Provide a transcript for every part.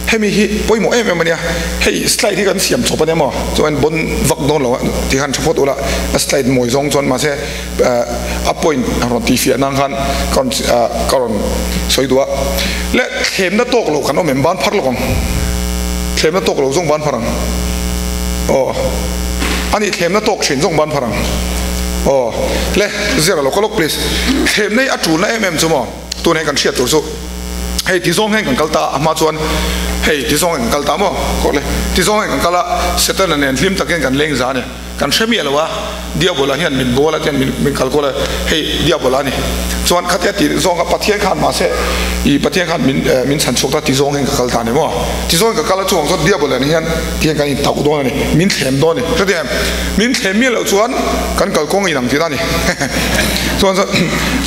Hemi hi pawimawh em em a nia, hei slide hi kan siam chawp a nia maw, chuan bon vak dawn lo a ti khan tha phawt ula, a slide mawi zawng chuan mahse a point rawn tih fiah nan khan ka rawn ka rawn sawi duh a, le thlemna tawk lo kan awm em ban phar lawk ang, thlemna tawk lo zawng ban phar ang aw a nih thlemna tawk thin zawng ban phar ang aw le zira lo ka lawk please, thlemna hi a tulna em em chu maw tunah hian kan hriat tur chu. Hei ti zawng hian kan kal ta a, a hma chuan hei ti zawng hian kan kal ta maw? Kawh le, ti zawng hian kan kal a, Setana nen hlim takin kan leng za a ni. Kan hre miah lo a, Diabola hian min bawl a tian min kal kual a, hei Diabola a ni. Chuan khatia ti zawng kha Pathian khan mahse i Pathian khan min min chhan chhuak ta ti zawng hian ka kal ta a ni maw? Ti zawng hian ka kal a, chuvang chuan Diabola nen hian ti hian kan intauh dawn a ni, min thlem dawn a ni. Hretia em? Min thlem miah loh chuan kan kalkawng inang tihna a ni. Chuan chuan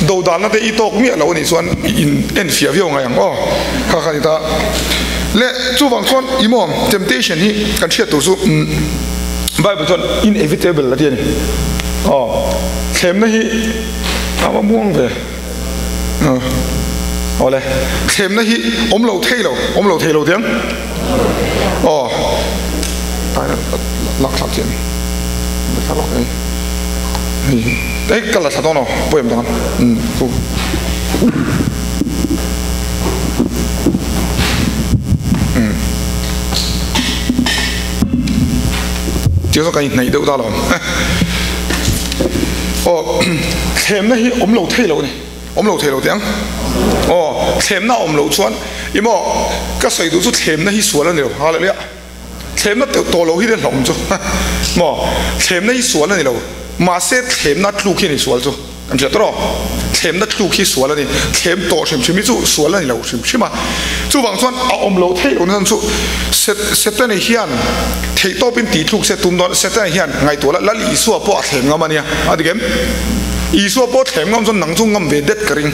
dodalna te i tawk miah loh a nih chuan i in en fiah viau ngai ang aw. Kha kha ni ta. Le chuvang chuan i maw temptation hi kan hriat tur chu Bible chuan inevitable a ti a ni. Aw thlemna hi a va muang ve. Aw le thlemna hi awm lo thei lo, awm lo thei lo tiang. Aw lak thlak chiah a ni. La thla lawk ei. Hei hei ka la thla dawn aw poem dang an chu. Tiang zawk kan inhnaih deuh ta lo. Aw thlemna hi awm lo thei lo a ni. Awm lo thei lo teh ang. Aw, thlemna a awm loh chuan i maw ka sawi duh chu thlemna hi sual a ni lo. Hallelujah. Thlemna tawh lo hi le hlawm chu maw. Thlemna hi sual a ni lo. Mahse thlemna tluk hi a ni sual chu. Kan hriat tawh rawh. Thlemna tluk hi sual a ni. Thlem tawh hrim hrim hi chu sual a ni lo hrim hrim a. Chuvang chuan a awm lo theih loh na chu Setana hian theihtawpin tih tluk se tum dawn. Setana hian ngaihtuah la Lal Isua pawh a thlem ngam a nia. A dik em? Isua pawh thlem ngam chuan nang chu ngam ve det ka ring.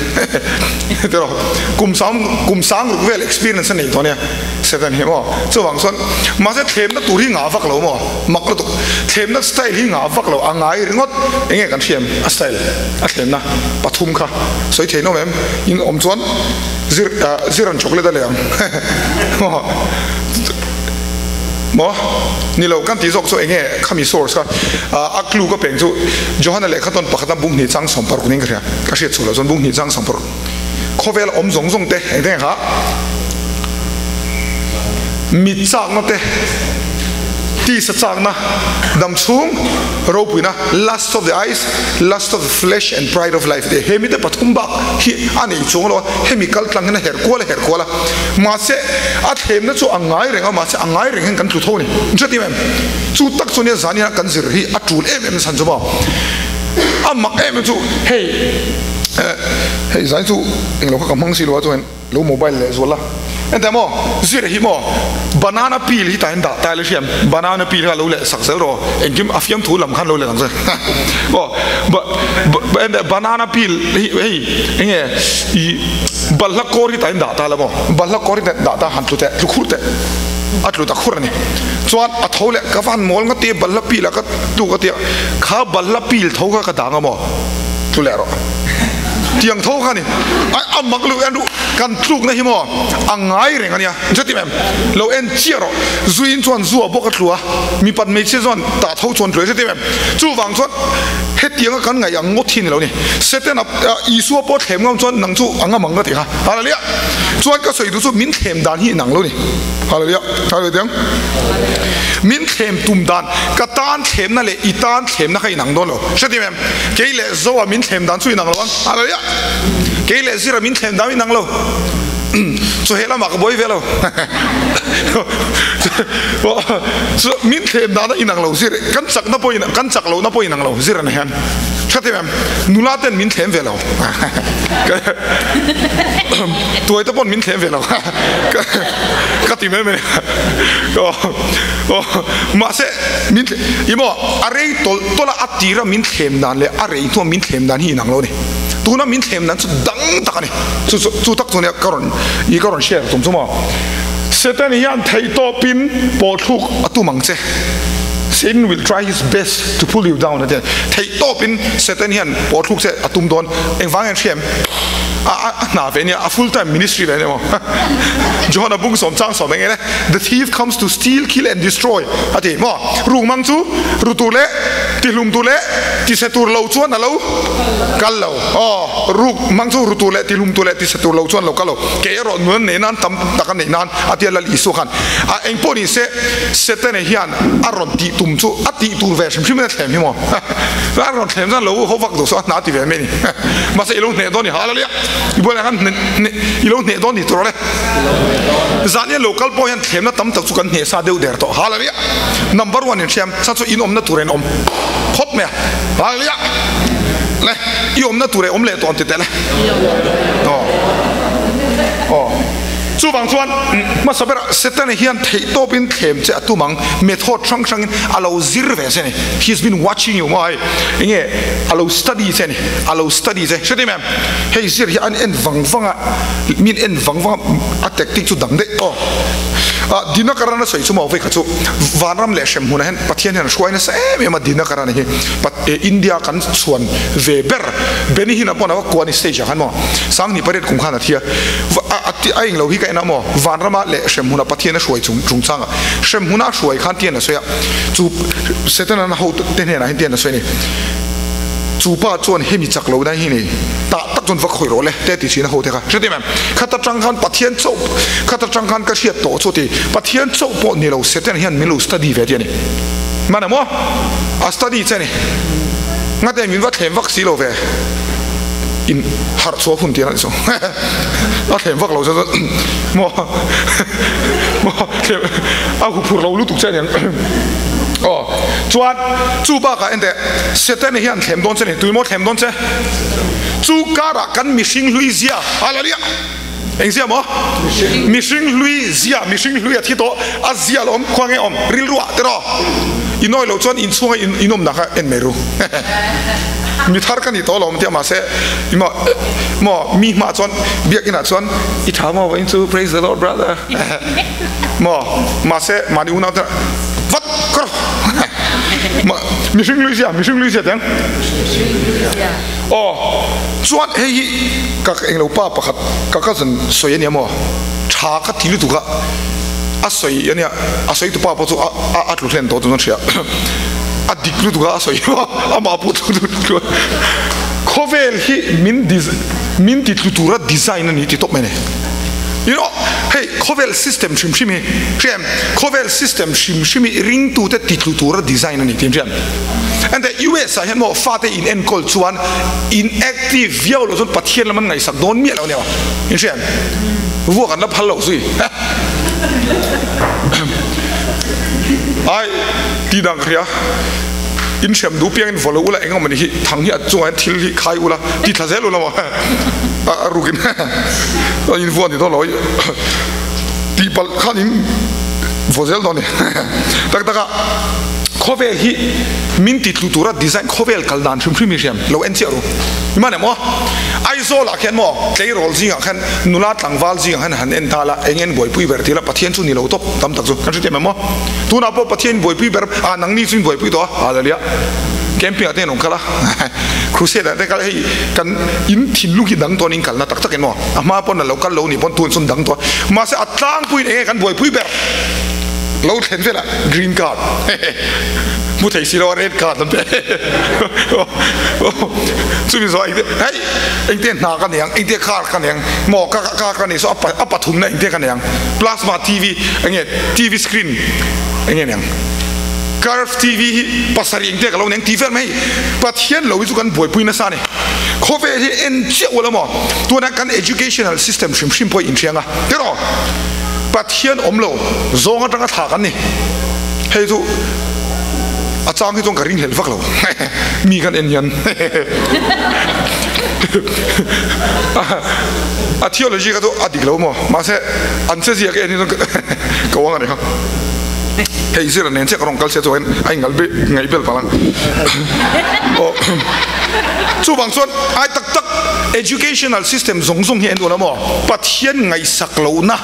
Tiraw? Kum sang kum sang ruk vel experience a nei tawh nia Satan hi maw. Chuvang chuan mahse thlemna tur hi ngah vak lo maw? Mak lutuk. Thlemna style hi ngah vak lo a ngai ringawt. Enge kan hriam a style a thlemna pathum kha sawi thei nawm em? In awm chuan zir zir an chocolate a leh ang. Maw? Ni lo, kan tih zawk chu enge khami source kha a clue ka peng chu Johana lehkha tawn pakhata bung hnih chang 60 niin ka hria, ka hriat chhuah loh chuan bung hnih chang 60 khawvel awm zawng zawng te engte nge kha mit chakna te tisa chakna dam chhung ropuina lust of the eyes, lust of the flesh and pride of life te hemi te pathum bak hi a nei chuang lo a, hemi kal tlang hian a herh kual a herh kual a. Mahse, a thlemna chu a ngai reng a, mahse a ngai reng hian kan tlu tho a ni. Min hriat em em? Chu tak chu nia zan ina kan zir hi a tul em em chhan chu maw? A mak em em chu hei eh hei zan chu englo kha ka hmang si lo a chuan lo mobile leh zual la. Enteh maw zir hi maw banana peel hi tain dah ta ila hriam banana peel kha lo leh sak zel rawh engkim a fiamthu lam khan lo leh ang che aw ba ba enteh banana peel hi hei enge ih Balhla kawr hi tain dah ta la maw? Balhla kawr hi dah ta han tlu teh, tlu khur teh. A tlu ta khur a ni. Chuan a tho leh ka va han mawl nga ti balhla pil ah ka tuk a tia, kha balhla pil tho kha ka dang a maw? Tlu leh rawh. Tiang tho kha a ni. A a mak luh en ruh kan tlukna hi maw a ngai reng a nia. Ni hre tim em? Lo en chiah rawh. Zuiin chuan zua bawk a tlu a, mipat hmeichhia chuan tah tho chuan tlu e hre tim em? Chuvang chuan hetianga kan ngaih ang ngawt hi ni lo ni. Setana Isua pawh thlem ngam chuan nang chu a ngam ang ka ti kha. Hallelujah! Chuan ka sawi duh chu min thlem dan hi inang lo ni. Hallelujah! Hallelujah tiang. Min thlem tum dan, ka tan thlemna leh i tan thlemna kha inang dawn lo. Hretim em? Kei leh Zoa min thlem dan chu inang lo ang. Hallelujah! Kei leh Zira min thlem dan inang lo. Chu he lamah ka buai ve lo. Chu min thlem dan a inang lo zir kan chakna pawh in kan chak lohna pawh inang lo zir a ni hian. Hretim em? Nula ten min thlem ve lo. Tuai te pawn min thlem ve lo. Ka ti mai mai. Mahse min i maw a rei tawlh tawlh a a tira min thlem dan leh a rei hnua min thlem dan hi inang lo a ni. Tuna min thlem dan chu dang tak a ni. Chu chu chu tak chu nia ka rawn i ka rawn share tum chu maw. Satan hian theihtawpin pawhthluk a tum ang che. Satan will try his best to pull you down a ti a. Theihtawpin Satan hian pawhthluk che a tum dawn. Engvang hian hria em? A a hna ve nia, a full time ministry ve nia maw. John-a bung sawm chang sawm eng nge le, The thief comes to steal, kill and destroy a ti maw. Rukmang chu ru tur leh tihlum tur leh tise tur lo chuan a lo kal lo. Aw, rukmang chu ru tur leh tihlum tur leh tise tur lo chuan a lo kal lo. Kei erawh nun an neih nan tam tak a neih nan a tia Lal Isua khan a eng pawh ni se Setana hian a rawn tih tum chu a tih tur ve hrim hrim in a thlem hi maw. A rawn thlem chuan lo ho vak duh suh a hna ti ve mai a ni. Mahse i lo hneh dawn i haleluia i buaina khan i lo hneh dawn ni tur awle. Zan hian lo kal pawh hian thlemna tam tak chu kan hneh sa deuh der tawh haleluia. Number one in hriam sa chu in awmna tur in awm phawt mai a haleluia. Le i awmna tur e awm leh tawh an ti teh le. Aw aw. Chuvang chuan hmasa berah Setana hian theihtawpin thlem che a tum ang, method hrang hrangin a lo zir ve che a ni. He has been watching you maw hei, enge a lo study che a ni, a lo study che. Hre tim em? Hei zir hi an en vang vang a, min en vang vang a, a tactic chu dang daih aw. Ah, Dinakaran a sawi chu maw vei kha chu Vanram leh hremhmunah hian Pathian hian a hruai nasa em em a Dinakaran hi India kan chhuan ve ber. Benny Hinn a pawn a va kuah a ni stage ah khan maw Sanghnih pariat kum khan a thi a a eng lo hi ka en a maw Vanrama leh hremhmuna Pathian a hruai chung chungchang ah hremhmuna a hruai khan tian a sawi a chu Setana ho te hnenah hian tian a sawi a ni chu pa chuan hemi chak lo na hi nei tah tak chuan va khawih rawh le te ti thin a ho te kha hre em khata tang khan Pathian chauh khata tang khan ka hriat tawh chu ti Pathian chauh pawh ni lo Setana hian min lo study ve ti a ni mana maw a study che a ni. Ngate min va thlem vak si lo ve. In harh chhuak hun tir a ni chu. A thlem vak lo chu maw maw thlem a huphurh lo lutuk che a niang. Aw chuan chu bakah enteh Setana hian thlem dawn che a ni. Tui maw thlem dawn che? Chu karah kan mihring hlui zia Hallelujah! Eng zia maw? Mihring hlui zia, mihring hlui a thi tawh, a zia lo awm, khua nge awm? Rilru ah tiraw? I nawi loh chuan inchhunga in awmna kha en mai ru. Mi thar ka ni tawh lo tia mahse maw maw mi hmah chuan biakinah chuan i tha maw vawiin chu praise the Lord brother maw mahse mahni unau te vat kawr mihring hlui zia, mihring hlui zia teng. Aw chuan hei hi ka englo pa pakhat ka cousin sawi ania maw tha ka ti lutuk a a sawi ania a sawi tu pa pawh chu a a tlu hlen tawh chuan hria a dik lutuk a a sawi amah pawh tlu tlu khawvel hi min min ti tlu tura design ani ti tawp mai ni you know hei khawvel system hrim hrim hi hria em khawvel system hrim hrim hi ringtute ti tlu tura design ani tih hria em. Ente US ah hian maw fate in enkawl chuan in active viau lo chuan Pathian lam an ngaihsak dawn miah lo ania in hria em? Vuak an la phal lo zui. Ai ti dang ka hria in hriam duh piang in vaw lo ula eng emaw ni hi thang hi a chungah hian thil hi khai ula ti thla zel ula maw a rukin in vuah ni dawn lo tihpalh khan in vaw zel dawn ni tak tak a. Khawvel hi min ti tlu tura design khawvel kal dan hrim hrim hi hriam lo en chiah ru. I man em aw? Aizawl ah khian maw tleirawl zingah khan nula tlangval zingah khan han en ta la eng en buaipui ber ti la Pathian chu ni lo tawp tam tak chu kan hre thiam em aw? Tunah pawh Pathian buaipui ber ah nangni chu in buaipui tawh a haleluia camping ah te an rawn kal a crusade ah te kal hei kan in thinlung hi dang tawn in kalna tak tak em aw? A hma pawn a lo kal lo nih pawn tun chu an dang tawh a mahse a tlangpuiin eng nge kan buaipui ber lo thlen velah Green card hmu thei si lo a red card an pe chumi zawh engte hei engte hna ka nei ang engte car ka nei ang maw ka car ka nei so a pathumna engte ka nei ang plasma TV enge TV screen enge nei ang curve TV hi pasarih engte ka lo nei ang tih vel mai Pathian lo hi chu kan buaipui nasa a ni khawvel hi en chiah ula maw tuna kan educational system hrim hrim pawh inhriang a tiraw. Pathian awm lo zawng atanga thla kan ni. Hei chu a chang hi chuan ka ringhlel vak lo mi kan en hian a theology kha chu a dik lo maw mahse an che zia ka en hi chuan ka uang a ni kha. Hei zira nen chiah ka rawn kal sia chuan a ingal ngaih bel palh ang. Aw chuvang chuan ai tak tak educational system zawng zawng hi en duh lo maw? Pathian ngaihsak lohna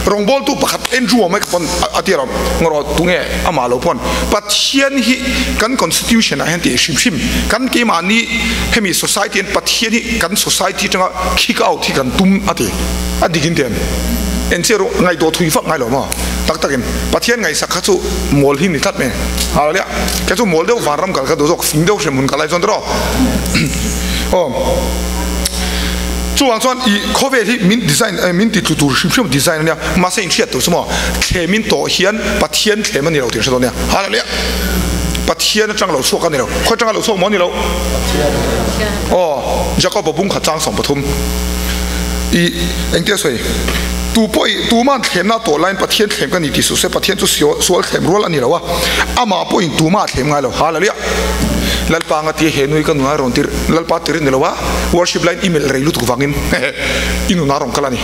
rawngbawltu pakhat Andrew awm mai ka pawn a ti rawh ngawrawh tunge amah lo pawn Pathian hi kan constitution ah hian tih hrim hrim kan keimahni hemi society hian Pathian hi kan society atanga kick out hi kan tum a ti a dik in ti em? Enchiah ru ngaihtuah thui vak ngai lo maw? Tak takin Pathian ngaihsak kha chu mawl hi ni tlat mai. Hallelujah. Kei chu mawl deuh vanram kal kha duh zawk, fing deuh hrem hun kal ai chuan tiraw. Aw. Chuvang chuan i khawvel hi min design min ti tlu tur hrim hrim design ania, mahse in hriat tur chu maw thlemin tawh hian Pathian thlem a ni lo tih hre dawn nia. Hallelujah. Pathian atang lo chhuak a ni lo. Khawi atanga lo chhuak maw a ni lo? Aw, Jakob-a bung khat chang 13. I engtia sawi? Tu pawh i tuma'n thlemna tawh laiin Pathian thlem ka ni tih suh se, Pathian chu sual thlem rual a ni lo a, amah pawhin tumah a thlem ngai lo. Hallelujah! Lalpa anga tia he nui ka nuna rawn tir, Lalpa tir ni lo a, worship laiin i melh rei lutuk vangin i nuna rawn kal a ni.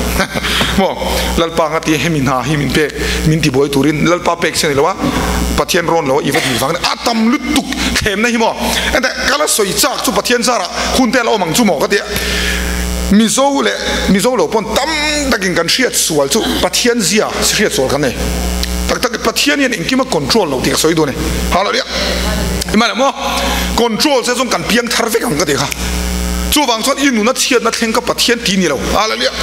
Maw? Lalpa anga tia hemi hna hi min pek, min tibuai turin Lalpa pek si a ni lo a, Pathian rawn lo a i va dil vangin a tam lutuk thlemna hi maw? Enteh, ka la sawi chak chu Pathian zarah hun te a la awm ang chu maw ka ti a. Mizo leh Mizo lo pawn tam takin kan hriat sual chu Pathian zia hriat sual kan nei. Tak tak Pathian hian engkim a control lo tih ka sawi duh a ni. Hallelujah. Imana maw? Control se chuan kan piang thar vek ang ka ti kha. Chuvang chuan i nuna chhiatna thleng ka Pathian ti ni lo. Hallelujah.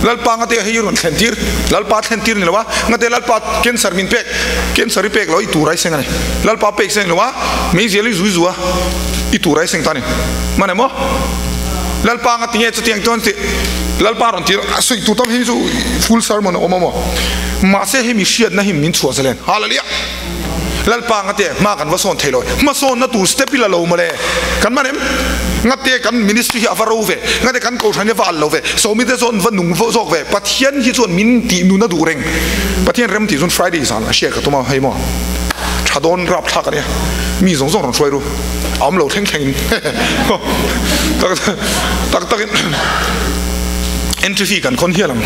Lalpa ngate hei i rawn thlen tir. Lalpa thlen tir ni lo a. Ngate Lalpa cancer min pek. Cancer i pek lo i tur ai seng a ni. Lalpa pek seng lo a. Meizial i zui zu a. I tur ai seng ta a ni. Mane maw? Lalpa nga tinge chutiang chuan tih Lalpa rawn ti a sawi tur tam hi chu full sermon a awm a maw mahse hemi hriatna hi min chhuah zalen Hallelujah Lalpa nga te hma kan va sawn thei lo hmasawnna tur step i la lo mawle kan man em ngate kan ministry hi a va ro ve ngate kan kohhran hi a va al lo ve sawmi te chuan va nung zawk ve Pathian hi chuan min tih nun a duh reng Pathian rem tih chuan Friday zan a hriat ka tum a hei maw tha dawn rapthlak a nia mi zawng zawng rawn hruai ru. A awm lo thleng thlengin tak tak takin entry fee kan khawn hial ang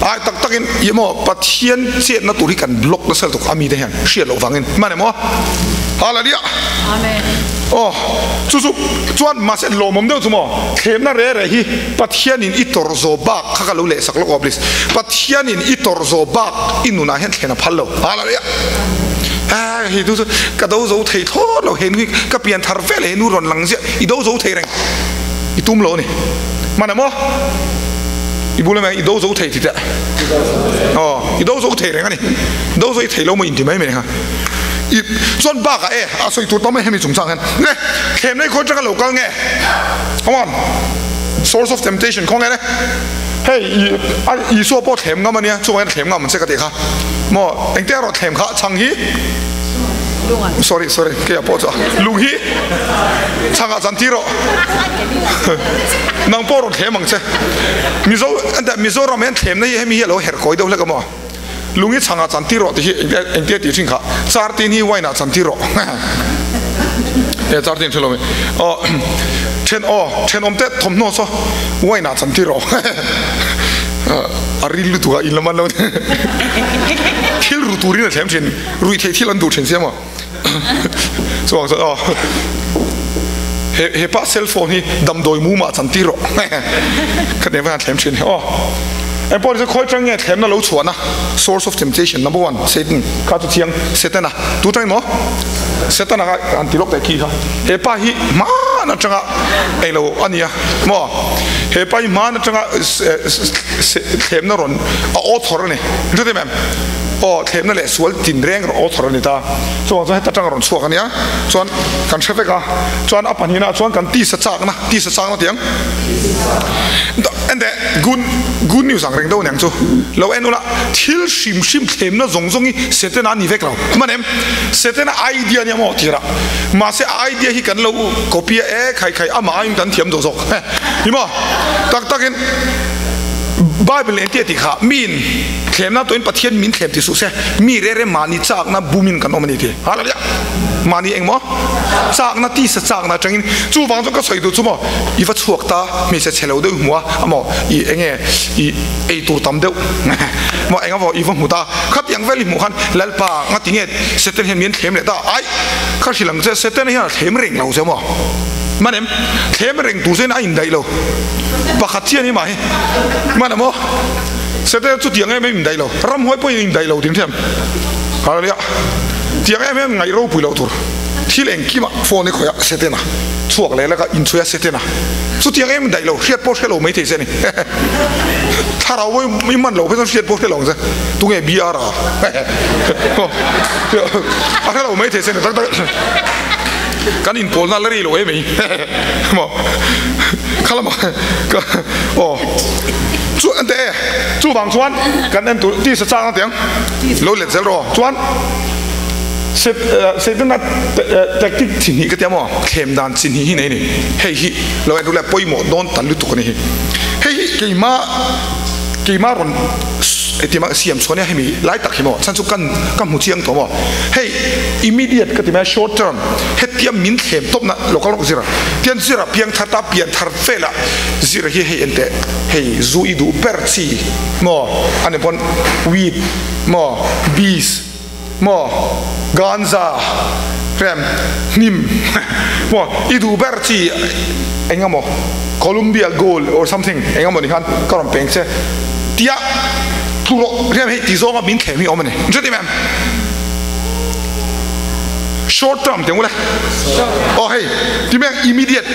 ai tak takin i maw Pathian chetna tur hi kan block nasa lutuk a mite hian hriat loh vangin hman em aw Hallelujah Amen aw chu chu chuan mahse lawmawm deuh chu maw thlemna re re hi Pathianin i tawrh zawh bak kha ka lo lehsak lawk aw please Pathianin i tawrh zawh bak i nunah hian thlen a phal lo Hallelujah Ah, hei tu chu ka do zo thei thlawt lo, he nu hi ka pian thar vel he nu rawn lang ziah, i do zo thei reng, i tum lo a ni. Hman maw? I bula mai i do zo thei ti teh. Aw, i do zo thei reng a ni. Do zo i thei lo maw inti mai mai kha. I chuan bakah e, a sawi tur tam mai hemi chungchang hian. Nge, thlemna i khawi atanga lo kal nge? Come on. Source of temptation khaw nge le? Hei i Isua pawh thlem ngam a nia, chuvangin a thlem ngam ang che ka tih kha. Maw engte erawh thlem kha chhang hi sorry sorry keia pawh chu lung hi chhangah chan tir rawh nang pawh rawn thlem ang che Mizo Mizoram hian thlemna hi hemi hi a lo herh kawi deuh hlek a maw lung hi chhangah chan tir rawh tih hi engte tih thin kha chartin hi wine ah chan tir rawh e chartin hrelo mai aw then aw thenawm te thawmhnaw saw wine ah chan tir rawh a ril lutuk a in lam an lo thil ru turin a thlem thin ruih theih thil an duh thin sia maw chuang chuan aw he he pa cell phone hi damdawi mumah chan tir rawh ka nen vana thlem thin aw engpawh ni chu khawi tang nge thlemna lo chhuahna source of temptation number one Satan kha chu chiang Setana tu tang emaw Setana kha han ti lawk teh khi kha he pa hi hman atanga englo a nia maw he pa hi hman atanga thlemna rawn a author a ni hre em em aw thlemna leh sual tin reng rawn author a ni ta chuvang chuan heta tanga rawn chhuak a nia chuan kan hre vek a chuan a pahnihna chuan kan tisa chakna tisa chakna tiang ente good good news ang reng deuh aniang chu lo en ula thil hrim hrim thlemna zawng zawng hi Setana a ni vek lo hman em Setana idea ania maw tirah mahse a idea hi kan lo copy a e khai khai amah aiin kan thiam duh zawk ni maw tak takin Bible eng tia tih kha miin thlemna tawhin Pathian min thlem ti suh se mi rere mahni chakna bumin kan awm a ni ti Hallelujah. Mahni engmaw chakna tisa chakna atangin chuvang chuan ka sawi duh chu maw i va chhuak ta hmeichhe chhe lo deuh i hmu a amaw i enge i ei tur tam deuh maw eng emaw i va hmu ta khatiang vel i hmuh khan Lalpa ngati nge Satan hian min thlem leh ta ai kha hrilh ang che Satan hian a thlem reng lo che maw manem thlem reng tur chuan a indaih lo pakhat chian hi mah hi mana maw Satan chu tiang em em indaih lo ramhuai pawhin indaih lo tih thiam hallelujah tiang em em ngaih ropui loh tur thil engkimah phone hi khawih a Satan a chhuak leh laka inchhui a Satan a chu tiang em indaih lo hriat pawh hre lo maithei che a ni thlarau pawh i man lo phei chuan hriat pawh hre lo ang che tunge BR a a hre lo maithei che a ni tak tak kan inpawlna la rei lo em ei maw khalamah ka aw chu ente e chuvang chuan kan en tur tisa chang a tiang lo let zel rawh chuan set setana tactic chi hnih ka tia maw thlem dan chi hnih hi nei ni hei hi lo en rule pawimawh dawn ta lutuk a ni hi hei hi keima keima rawn engtin mah siam chhuah nia hemi lai tak hi maw chhan chu kan ka hmu chiang tawh maw hei immediate ka ti mai a short term hetia min thlem tawp na lo kal rawk zir tian zir a piang thar ta pian thar vel ah zir hi hei en teh hei zu i duh ber chi maw ani pawn weed maw bees maw ganza rem hnim maw i duh ber chi eng emaw Columbia gold or something eng emaw ni khan ka rawn peng che tia thu rawh rem hei ti zawnga min thlem hi awm a ni chuti ma'am. Short term tiang ule aw hei ti meng immediate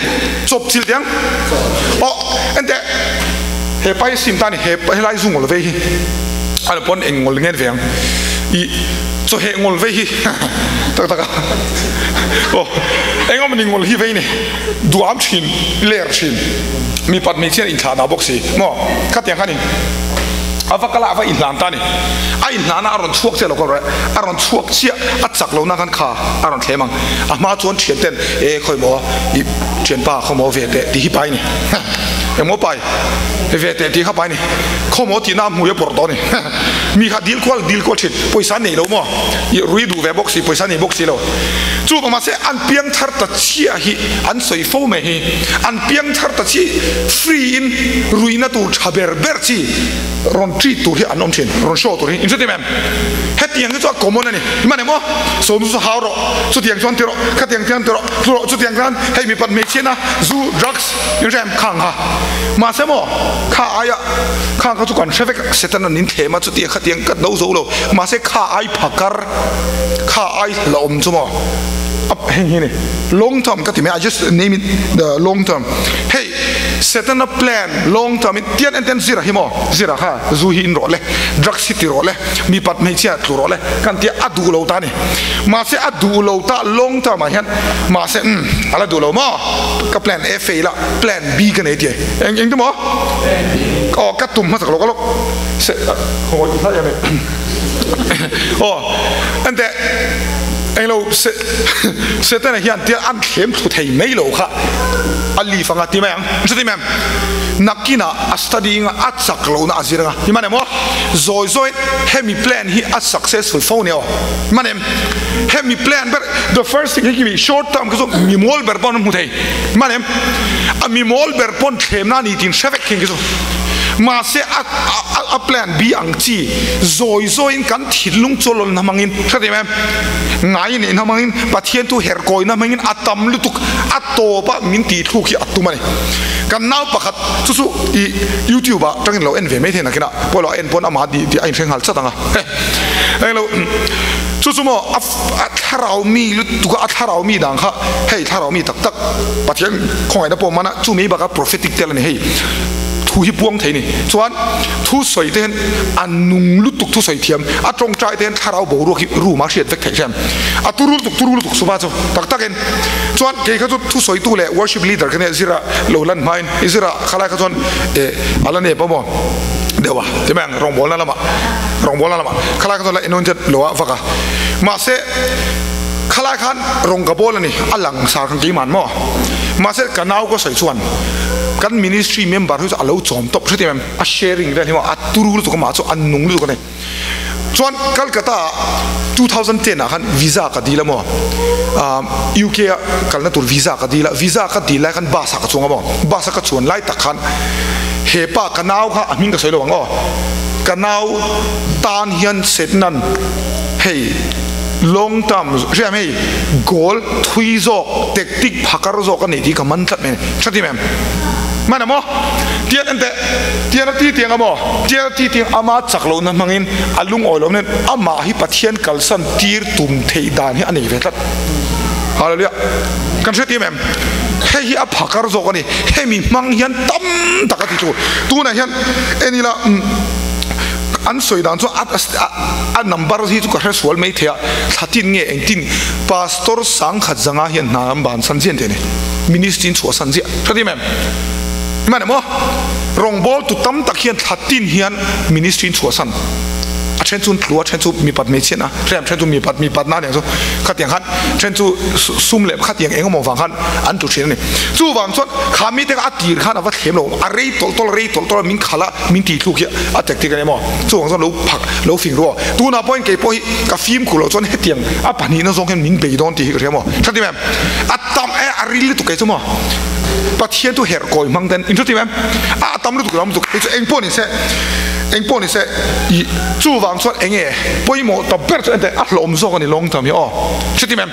chawp chil tiang aw ente he pai sim ta ni he helai zu ngol ve hi an pon eng ngol ngen veng i cho he ngol ve hi tak tak aw engom ni ngol hi ve ni duam thin ler thin mi pat mi chian in thla na bawk si mo kha tiang khan in ava kala ava in hlan ta ni a in hlana a rawn chhuak chiah lo ka rawh a rawn chhuak chiah a chak lo na khan kha a rawn thlem ang a hma chuan thian ten e khawi maw i thianpa khaw maw ve teh tih hi pai ni engmaw pai ve teh tih kha pai ni khaw maw tihna a hmui a pawrh tawh ni mi kha dil kual dil kual thin pawisa nei lo maw i rui duh ve bawk si pawisa nei bawk si lo chu vang mahse an piang thar ta chiah hi an sawi fo mai hi an piang thar ta chi free in ruihna tur tha ber ber chi rawn treat tur hi an awm thin, rawn show tur hi inhre em? Hetiang hi chu a common a ni, hman em aw? Sawm chu hau rawh, chutiang chuan ti rawh, khatiang chuan ti rawh, thu rawh, chutiang chuan hei mipat hmeichhiatna, zu, drugs, inhre em? Khang kha. Mahse maw, kha aia khang kha chu kan hre vek, Satan an inthlem a, chutiang khatiang ka do zo lo, mahse kha ai phakar, kha ai hlauhawm chu maw, a heng hi ni, long term ka ti mai, I just name it the long term, hei Setana plan long term in tian en ten zira hi maw zira kha zu hi in rawh le drugs hi ti rawh le mipat hmeichhia tlu rawh le kan tia a duh lo ta ni mahse a duh lo ta long term ah hian mahse umm ala duh lo maw ka plan A fail a plan B ka nei tia eng eng te maw aw ka tum hmasak lo ka lawk se aw ente englo se Setana hian tia an thlem thlu thei mai lo kha a leave anga ti mai ang chuti mai ang nakinah a study anga a chak lohna a zir anga i man em aw zawi zawi hemi plan hi a successful fo nia aw i man em hemi plan ber the first thing hi khi short term khi chu mi mawl ber pawn an hmu thei i man em a mi mawl ber pawn thlemna a ni tih hre vek thin khi chu mahse a a plan B ang chi zawi zawiin kan thinlung chu lawlna hmangin hre thei mai em. Ngai neihna hmangin Pathian thu herkawina hmangin a tam lutuk a tawp a min tih thluk hi a tum a ni. Kan nau pakhat chu chu i YouTube ah tangin lo en ve mai thei nakinah pawh lo en pawn amah tih tih a inhre nghal chat ang a. Englo chu chu maw a thlarau mi lutuk a a thlarau mi dan kha hei thlarau mi tak tak Pathian khawngaihna pawh mana chumi baka prophetic tel a ni hei. Thu hi puang thei ni. Chuan thu sawi te hian a nung lutuk thu sawi thiam, a tawngtai te hian thlarau boruak hi room a hriat vek theih hriam. A turu lutuk turu lutuk suva chu tak takin. Chuan kei kha chu thu sawitu leh worship leader kha nia zira lo lan hmain i zira khalai kha chuan eh a la nep a maw deuh a ti mai ang rawngbawlna lamah rawngbawlna lamah khalai kha chuan la enointed lo a vak a. Mahse khalai khan rawng ka bawl a ni a lang sar khan keimah maw. Mahse ka nau ka sawi chuan kan ministry member hi chu a lo chawm tawp hre em a sharing vel hi maw a turu lutuk amah chu a nung lutuk a ni. Chuan Calcutta ah 2010 ah khan visa ka dil a maw UK ah kalna tur visa ka dil a, visa ka dil lai khan bus ah ka chuang a maw, bus a ka chuan lai tak khan he pa ka nau kha a hming ka sawi lo ang aw, ka nau tan hian Setnan hei long term hriam hei goal thui zawk tactic phakar zawk a nei tih ka man tlat mai a ni, hre ti mem? Hman a maw? Tian en teh, tian a ti tiang a maw? Tian a ti tiang ama chak lohna hmangin a lungawi lohna hian amah hi Pathian kalsan tir tum theih dan hi a nei ve tlat. Hallelujah! Kan hre ti em? Hei hi a phakar zawk a ni. Hemi hmang hian tam tak a ti chu. Tunah hian en ila an sawi dan chu a number hi chu ka hre sual mai thei a, thla tin nge engtin Pastor Sangkhat Zanga hian hna an bansan chian teh a ni. Ministry in chhuahsan ziah. Hre ti em? Hman emaw? Rawngbâwl tu tam tak hian thla tin hian ministry in chhuahsan. A then chu an tlu a, then chu mipat hmeichhiatna, then chu mipat mipatna aniang chu khatiang khan then chu sum leh khatiang eng emaw vang khan an tlu thin a ni. Chuvang chuan kha mite kha a tir khan a va thlem lo, a rei tawlh tawlh a, rei tawlh tawlh a, min khalh a, min tih thluk hi a tactic a ni emaw? Chuvang chuan lo phak, lo fing ru aw. Tunah pawhin kei pawh hi ka fimkhur loh chuan hetiang a pahnihna zawng hian min bei dawn tih hi ka hria maw? Hre ti em? A tam e, a ril lutuk kei chu maw? Pathian chu herh kawi hmang ten in hre ti em? A tam lutuk lam lutuk kei chu eng pawh ni se, eng pawh ni se i chuvang chuan eng nge pawimawh ta ber chu ente a hlawm zawk a ni long term hi aw. Hre ti em?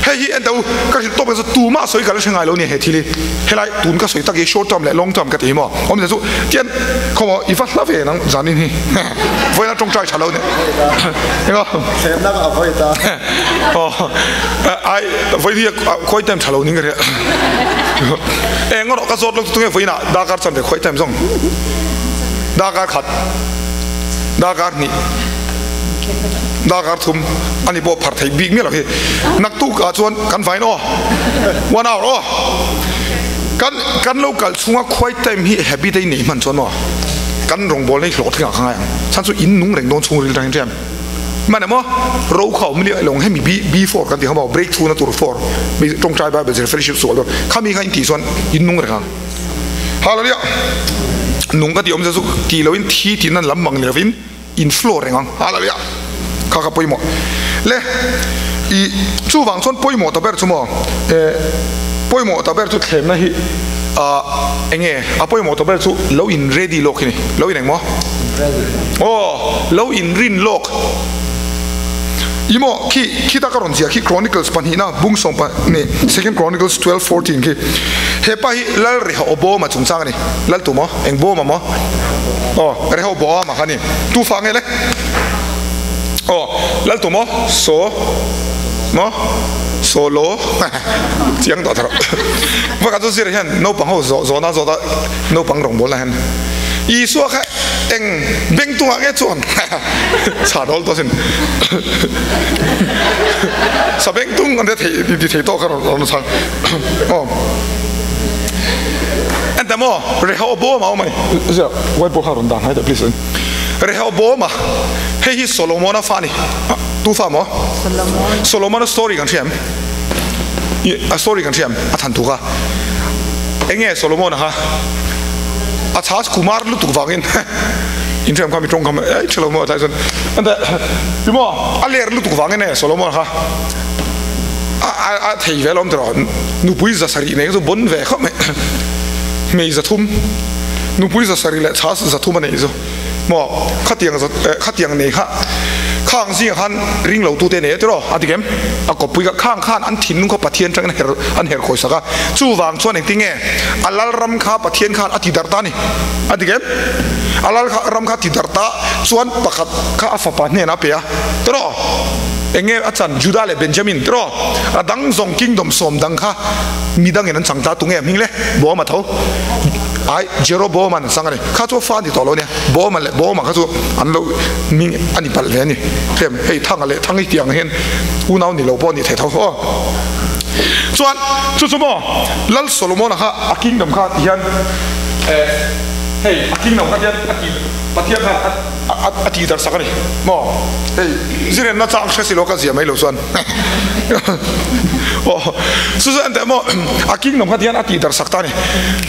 Hei hi ente u ka hrilh tawp chu tumah sawi ka la hre ngai lo nia he thil hi. Helai tun ka sawi tak hi short term leh long term ka ti hi maw? Awmzia chu tian khawmaw i va hla ve nang zanin hi. Vawiin a tawngtai tha lo nia. Eng aw? Thlemna ka avoid a. Ai vawiin hi khawi time tha lo ning ka hria. Eng erawh ka zawt lo chu tunge vawiin ah darkar chan ve khawi time zawng. Darkar khat, darkar hnih, darkar thum ani pawh phar thei bik miah lo hi. Naktuk ah chuan kan vain aw. One hour aw. Kan kan lo kal chhunga khawi time hi habit a i neih hman chuan maw kan rawngbawl na hi hlawhtling ah ka ngai ang. Chhan chu in nung reng dawn chhungril tangin hriam. Hman emaw ro kha awm nia lawng hemi B B4 kan tih kha maw breakthrough na tur 4 mi tawngtai Bible zir fellowship sual dawn khami kha in tih chuan in nung reng ang. Hallelujah nung ka tih awm zia chu tih loin thi tih nan lam mang ni lovin in flow reng ang. Hallelujah kha kha pawimawh le i chuvang chuan pawimawh ta ber chu maw eh pawimawh ta ber chu thlemna hi ah enge a pawimawh ta ber chu lo in ready lawk hi ni lo in engmaw. Aw, lo inrin lawk. I maw, khi, khita ka rawn ziah khi Chronicles pahnihna bung sawm pahnih, Second Chronicles 12:14 khi. He pa hi Lal Rehoboama chungchang a ni. Lal tu maw? Eng Bawma maw? Aw, Rehoboama kha a ni. Tu fa nge le? Aw, Lal tu maw? So, maw? Solo, chiang tawh tharh. Vaka chu zir hian naupang ho zawh zawhna zawt a naupang rawngbawlna hian. Isua kha eng beng tungah nge chuan chhan awl tawh sin sa beng tung an thei ti thei tawh kha rawn chhang aw ente maw Rehoboam a awm a ni zia whiteboard kha rawn dah hnai teh please Rehoboam a hei hi Solomon-a fa a ni tu fa maw Solomon-a story kan hria em a story kan hria em a than thu kha enge Solomon-a kha A chhas kumar lutuk vangin inṭhiam kha mi ṭawng kha ei ṭha lo maw tlai chuan ante ti maw a ler lutuk vangin e Solomon kha a a a thei ve lawm tiraw nupui za sarih nei chu bon ve khawp mai hmei za thum nupui za sarih leh chhas za thum a neih chu maw khatiang za khatiang nei kha khang zingah khan ring lo tute nei a tiraw a ti kem a kawppui kha khang khan an thinlung kha Pathian ṭangin her an her khawi sak a chuvang chuan engtin nge A lal ram kha Pathian khan a ti darh ta a ni. A dik em? A lal kha ram kha a ti darh ta chuan pakhat kha a fapa hnenah a pe a. Tiraw? Eng nge a chan? Judah leh Benjamin. Tiraw? A dang zawng kingdom sawm dang kha mi dangin an chang ta. Tunge a hming le? Boama tho. Ai, Jeroboama an chang a ni. Kha chu a fa a ni tawh lo nia. Boama leh Boama kha chu an lo hming a ni palh ve a ni. Tlem hei Thanga leh Thangi tih ang hian unau ni lo pawh a ni thei tho. Aw. Chuan chu chu maw Lal Solomon-a kha a kingdom kha ti hian eh. Hei a kingdom kha tian a ti Pathian khan a a ti dar sak a ni maw? Hei zirenna chang hre si lo ka zia mai lo chuan aw chu chu enteh maw a kingdom kha tian a ti dar sak ta a ni.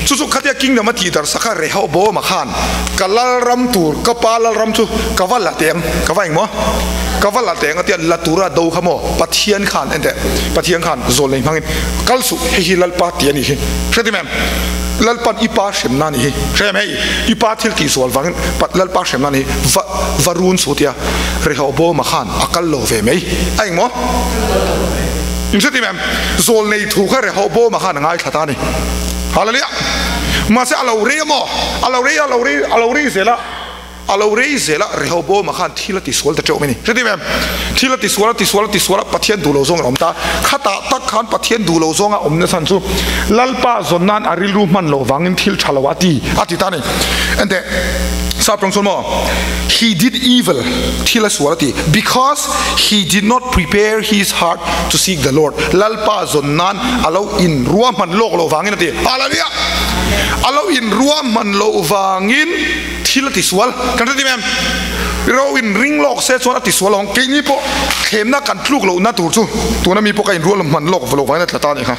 Chu chu khatia kingdom a ti dar sak a Rehoboama khan ka lalram tur ka pa lalram chu ka va la teng ka va engmaw ka va la teng a tia la tura do kha maw Pathian khan enteh Pathian khan zawl nei hmangin kal suh hei hi Lalpa ti a nih hi hre ti mem. Lalpan i pa hremna a nih hi. Hrem hei, i pa thil tihsual vangin Lalpa hremna a nih hi. Va, va run chu tia Rehoboama khan a kal lo ve mai. A engmaw? In hre tim em? Zawlnei thu kha Rehoboama khan a ngaithla ta a ni. Hallelujah! Mahse a lo rei a maw? A lo rei a, a lo rei, a lo rei zel a. A lo rei zel a, Rehoboama khan thil a tisual ta teuh mai a ni. Hretim em? Thil a tisual a, tisual a, tisual a, Pathian duh lo zawng a awm ta. Khatah tak khan Pathian duh lo zawnga awm na chhan chu Lalpa zawn nan a rilru hman loh vangin thil tha lo a ti, a ti ta a ni. Enteh, Sap tawng chuan maw, He did evil, thil a sual a ti, because he did not prepare his heart to seek the Lord, Lalpa zawn nan a lo in ruahman lawk loh vangin a ti. Hallelujah! A lo in ruahman loh vangin. Thil a tisual kan hre tim em? Ro in ring lawk se chuan a tisual lo ang. Keini pawh thlemna kan tluk lohna tur chu tuna mi pawh ka inrual hman lawk va lo vangin a tla ta a nih kha.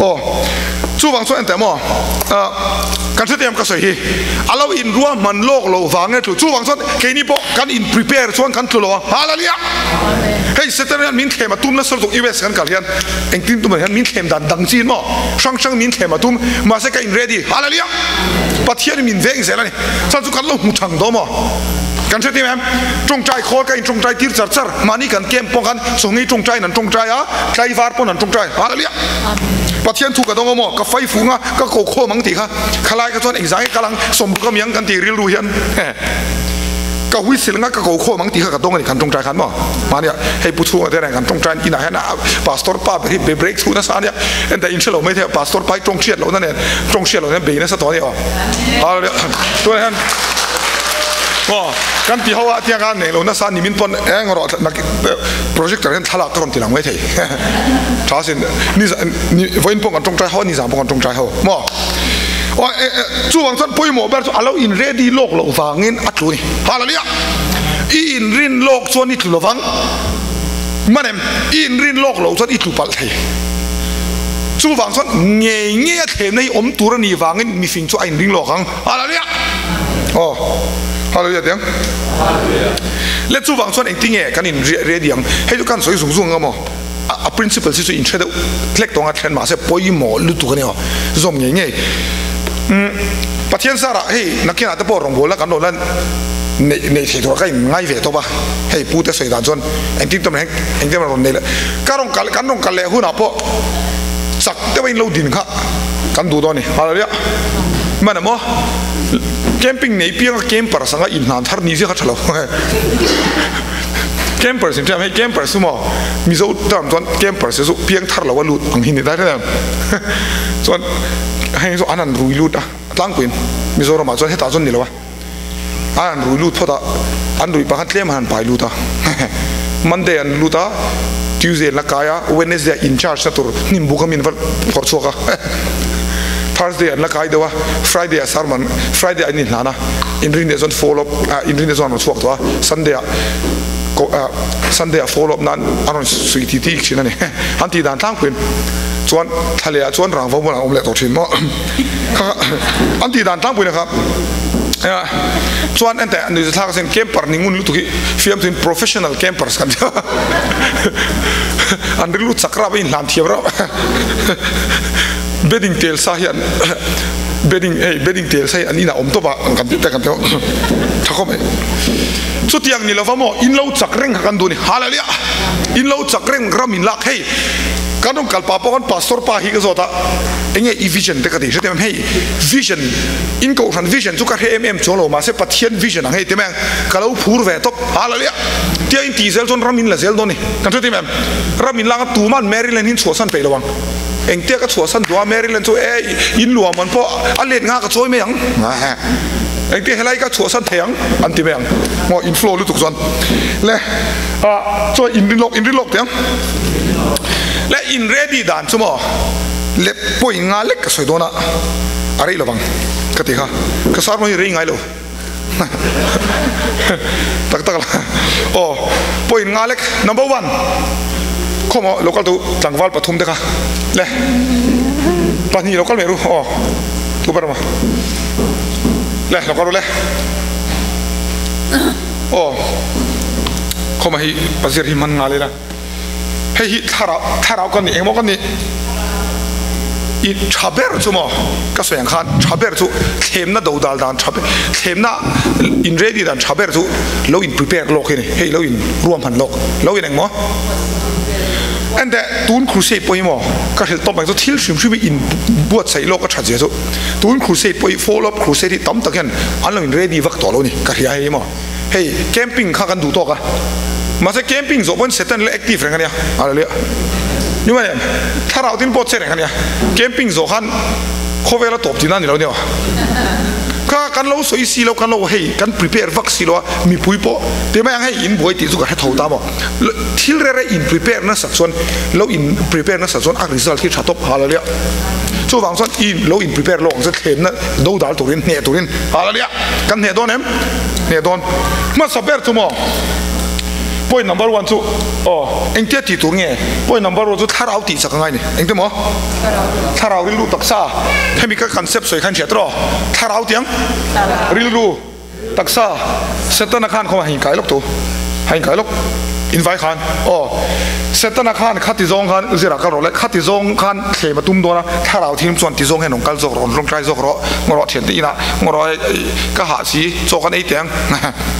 Aw chuvang chuan enteh maw kan hre tim em ka sawi hi a lo inrual hman lawk loh vangin a tlu. Chuvang chuan keini pawh kan in prepare chuan kan tlu lo ang. Hallelujah! Hei Satan hian min thlem a tum nasa lutuk US kan kal hian engtin tum hian min thlem dan dang chin maw hrang hrang min thlem a tum mahse ka in ready. Hallelujah! Pathian in min veng zel a ni. Chuan chu kan lo hmu thang dawn maw? Kan hre tim em? Tawngtai khawl ka in tawngtai tir char char. Mahni kan camp pawh khan chawngei tawngtai in an tawngtai a, tlaivar pawn an tawngtai. Hallelujah! Pathian thu ka dawng maw? Ka fai fung a, ka ko khawm ang tih kha. Khalai kha chuan engzah nge kal ang? Sawmruk a miang kan tih rilru hian. Ka whistle anga ka ko khawm ang tih kha ka dawng a ni kan tawngtai khan maw? Mahnia hei pu chhunga te reng kan tawngtai inah hian a pastor pa ber hi be break chhuh nasa a nia. Enta in hrelo mai thei a pastor pa hi tawng hriat lohna nen tawng hriat lohna nen bei nasa tawh a ni aw. Hallelujah. Tunah hian aw kan ti ho a tiang a nei lo nasa ni min pawn eng rawh projector hian thlalak ka rawn ti lang mai thei. Tha sin ni ni vawiin pawh kan tawngtai ho a ni zan pawh kan tawngtai ho maw. Aw chuvang chuan pawimawh ber chu a lo in ready lawk loh vangin a tlu a ni. Hallelujah. I inrin lawk chuan i tlu lovang. Manem i inrin lawk loh chuan i tlu palh thei. Chuvang chuan ngei ngei a thlemna hi awm tur a nih vangin mifing chu a inring lawk ang. Hallelujah! Aw, Hallelujah tiang. Le chuvang chuan engtinge kan in ready ang? Hei chu kan sawi zung zung ang maw? A principle hi chu inhre deuh hlek tawng a thlen mahse pawimawh lutuk a ni aw. Zawm ngei ngei. Pathian zarah hei nakinah te pawh rawngbawlna kan rawn la neih neih theih tur ka in ngai ve tawp a. Hei pu te sawi dan chuan engtin tawm reng engtin rawn nei leh ka rawn kal kan rawn kal leh hunah pawh chak deuh a in lo din kha kan duh dawn a ni. Hallelujah. Hman emaw camping nei pianga campers anga inhlan thar ni zia kha tha lo. Campers in hriam hei campers chu maw Mizo term chuan campers chu piang thar lo a lut ang hi ni ta hriat em chuan hei chu an han rui lut a tlangpuiin Mizoramah chuan hetah chuan ni lo a an han rui lut phawt a an rui pah khan tlem an han pai lut a Monday an lut a Tuesday an la kai a Wednesday ah in charge na tur hnim buk a min va phawrh chhuak a Thursday an la kai deuh a Friday ah sermon Friday ah an inhlan a Inrinni ah chuan follow up ah Inrinni chuan an rawn chhuak tawh a Sunday ah ko ah Sunday ah follow up nan an rawn suih ti ti thin a ni an tih dan tlangpuiin chuan thla leh ah chuan rangva bulah an awm leh tawh thin maw kha an tih dan tlangpuiin a kha chuan enteh nuihza thlak a sin camper ni ngun lutuk hi fiamthuin professional campers kan ti an rilru chak rap a inhlan thiam rap bedding tel sa hian bedding hei bedding tel sa hi an inah awm tawp a kan tih te kan ti tha khawp mai chutiang ni lova maw in lo chak reng kha kan duh a ni hallelujah in lo chak reng ram in lak hei kan rawn kal pah pawh khan pastor pa hi ka zawt a enge i vision te ka ti hre tem hei vision in kohhran vision chu ka hre em em chuang lo mahse Pathian vision ang hei ti mai ang ka lo phur ve tawp hallelujah tia in tih zel chuan ram in la zel dawn a ni kan hre tim em ram in lak a tuman Maryland hi in chhuahsan peih lo ang. Engtia ka chhuahsan duh a Maryland chu e in luam an pawh a let nga ka chawi mai ang engtia helai ka chhuahsan thei ang an ti mai ang maw in flow lutuk chuan le ah chuan in rin lawk in rin lawk teh ang le in ready dan chu maw Le point nga lek ka sawi dawn a, a rei lovang ka ti kha. Ka sermon hi rei ngai lo. Tak tak la. Aw, point nga lek. Number one, khawmaw local tu tlangval pathum te kha. Le, pahnih local mai ru. Aw, tu ber maw? Le, local ru le. Aw, khawmaw hi pazir hi man nga le la. Hei hi thlarau thlarau kan nih engmaw kan nih i tha ber chu maw ka sawi ang khan tha ber chu thlemna do dal dan tha ber thlemna in ready dan tha ber chu lo in prepare lawk hi ni hei lo in ruahman lawk lo in engmaw ente tun crusade pawh hi maw ka hrilh tawp ang chu thil hrim hrim hi in buatsaih lawk a that zia chu tun crusade pawh hi follow up crusade hi tam tak hian an lo in ready vak tawh lo ni ka hria hei maw. Hei camping kha kan duh tawk a, mahse camping zawh pawn Satan la active reng a nia, hallelujah. Ni mai em? Thlarau tin pawh che reng a nia, camping zawh khan khawvel a tawp tihna a ni lo nia. Kha kan lo sawi si lo, kan lo hei kan prepare vak si lo a, mipui pawh ti mai ang hei in buai tih chu ka hre tho ta maw. Thil rere in prepare nasat chuan lo in prepare nasat chuan a result hi tha tawp, hallelujah. Chuvang chuan i lo in prepare lawk ang che thlemna dodal turin hneh turin, hallelujah. Kan hneh dawn em? Hneh dawn. Hmasa ber chu maw? Point number one chu aw engtia tih tur nge? Point number one chu thlarau tih chak a ngai ni. Engte maw? Thlarau rilru taksa. Hemi ka concept sawi khan hriat rawh. Thlarau tiang rilru taksa Setana khan khaw hain kai lawk tu. Hain kai lawk. Invai khan aw Setana khan khati zawng khan zirah kal rawh le khati zawng khan thlem a tum dawn a thlarau thim chuan ti zawng hian rawn kal zawk rawh rawn tawngtai zawk rawh ngaw rawh thiante inah ngaw rawh ka hah si chaw kan ei teh ang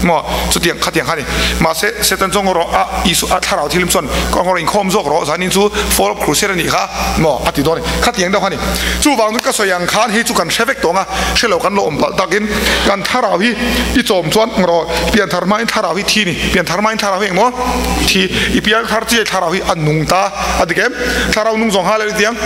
maw chutiang khatiang kha a ni mahse Satan chuan ngaw rawh a Isua a thlarau thilim chuan ka ngaw rawh inkhawm zawk rawh zanin chu fall of crusade a nih kha maw a ti dawn a ni khatiang deuh kha a ni chuvang chu ka sawi ang khan hei chu kan hre vek tawh ang a hre lo kan lo awm palh takin kan thlarau hi i chawm chuan ngaw rawh pianthar hmain thlarau hi thi a ni pianthar hmain thlarau hi engmaw thi i pianthar chiai thlarau hi a nung ta a ti kem thlarau nung zawng ha le tiang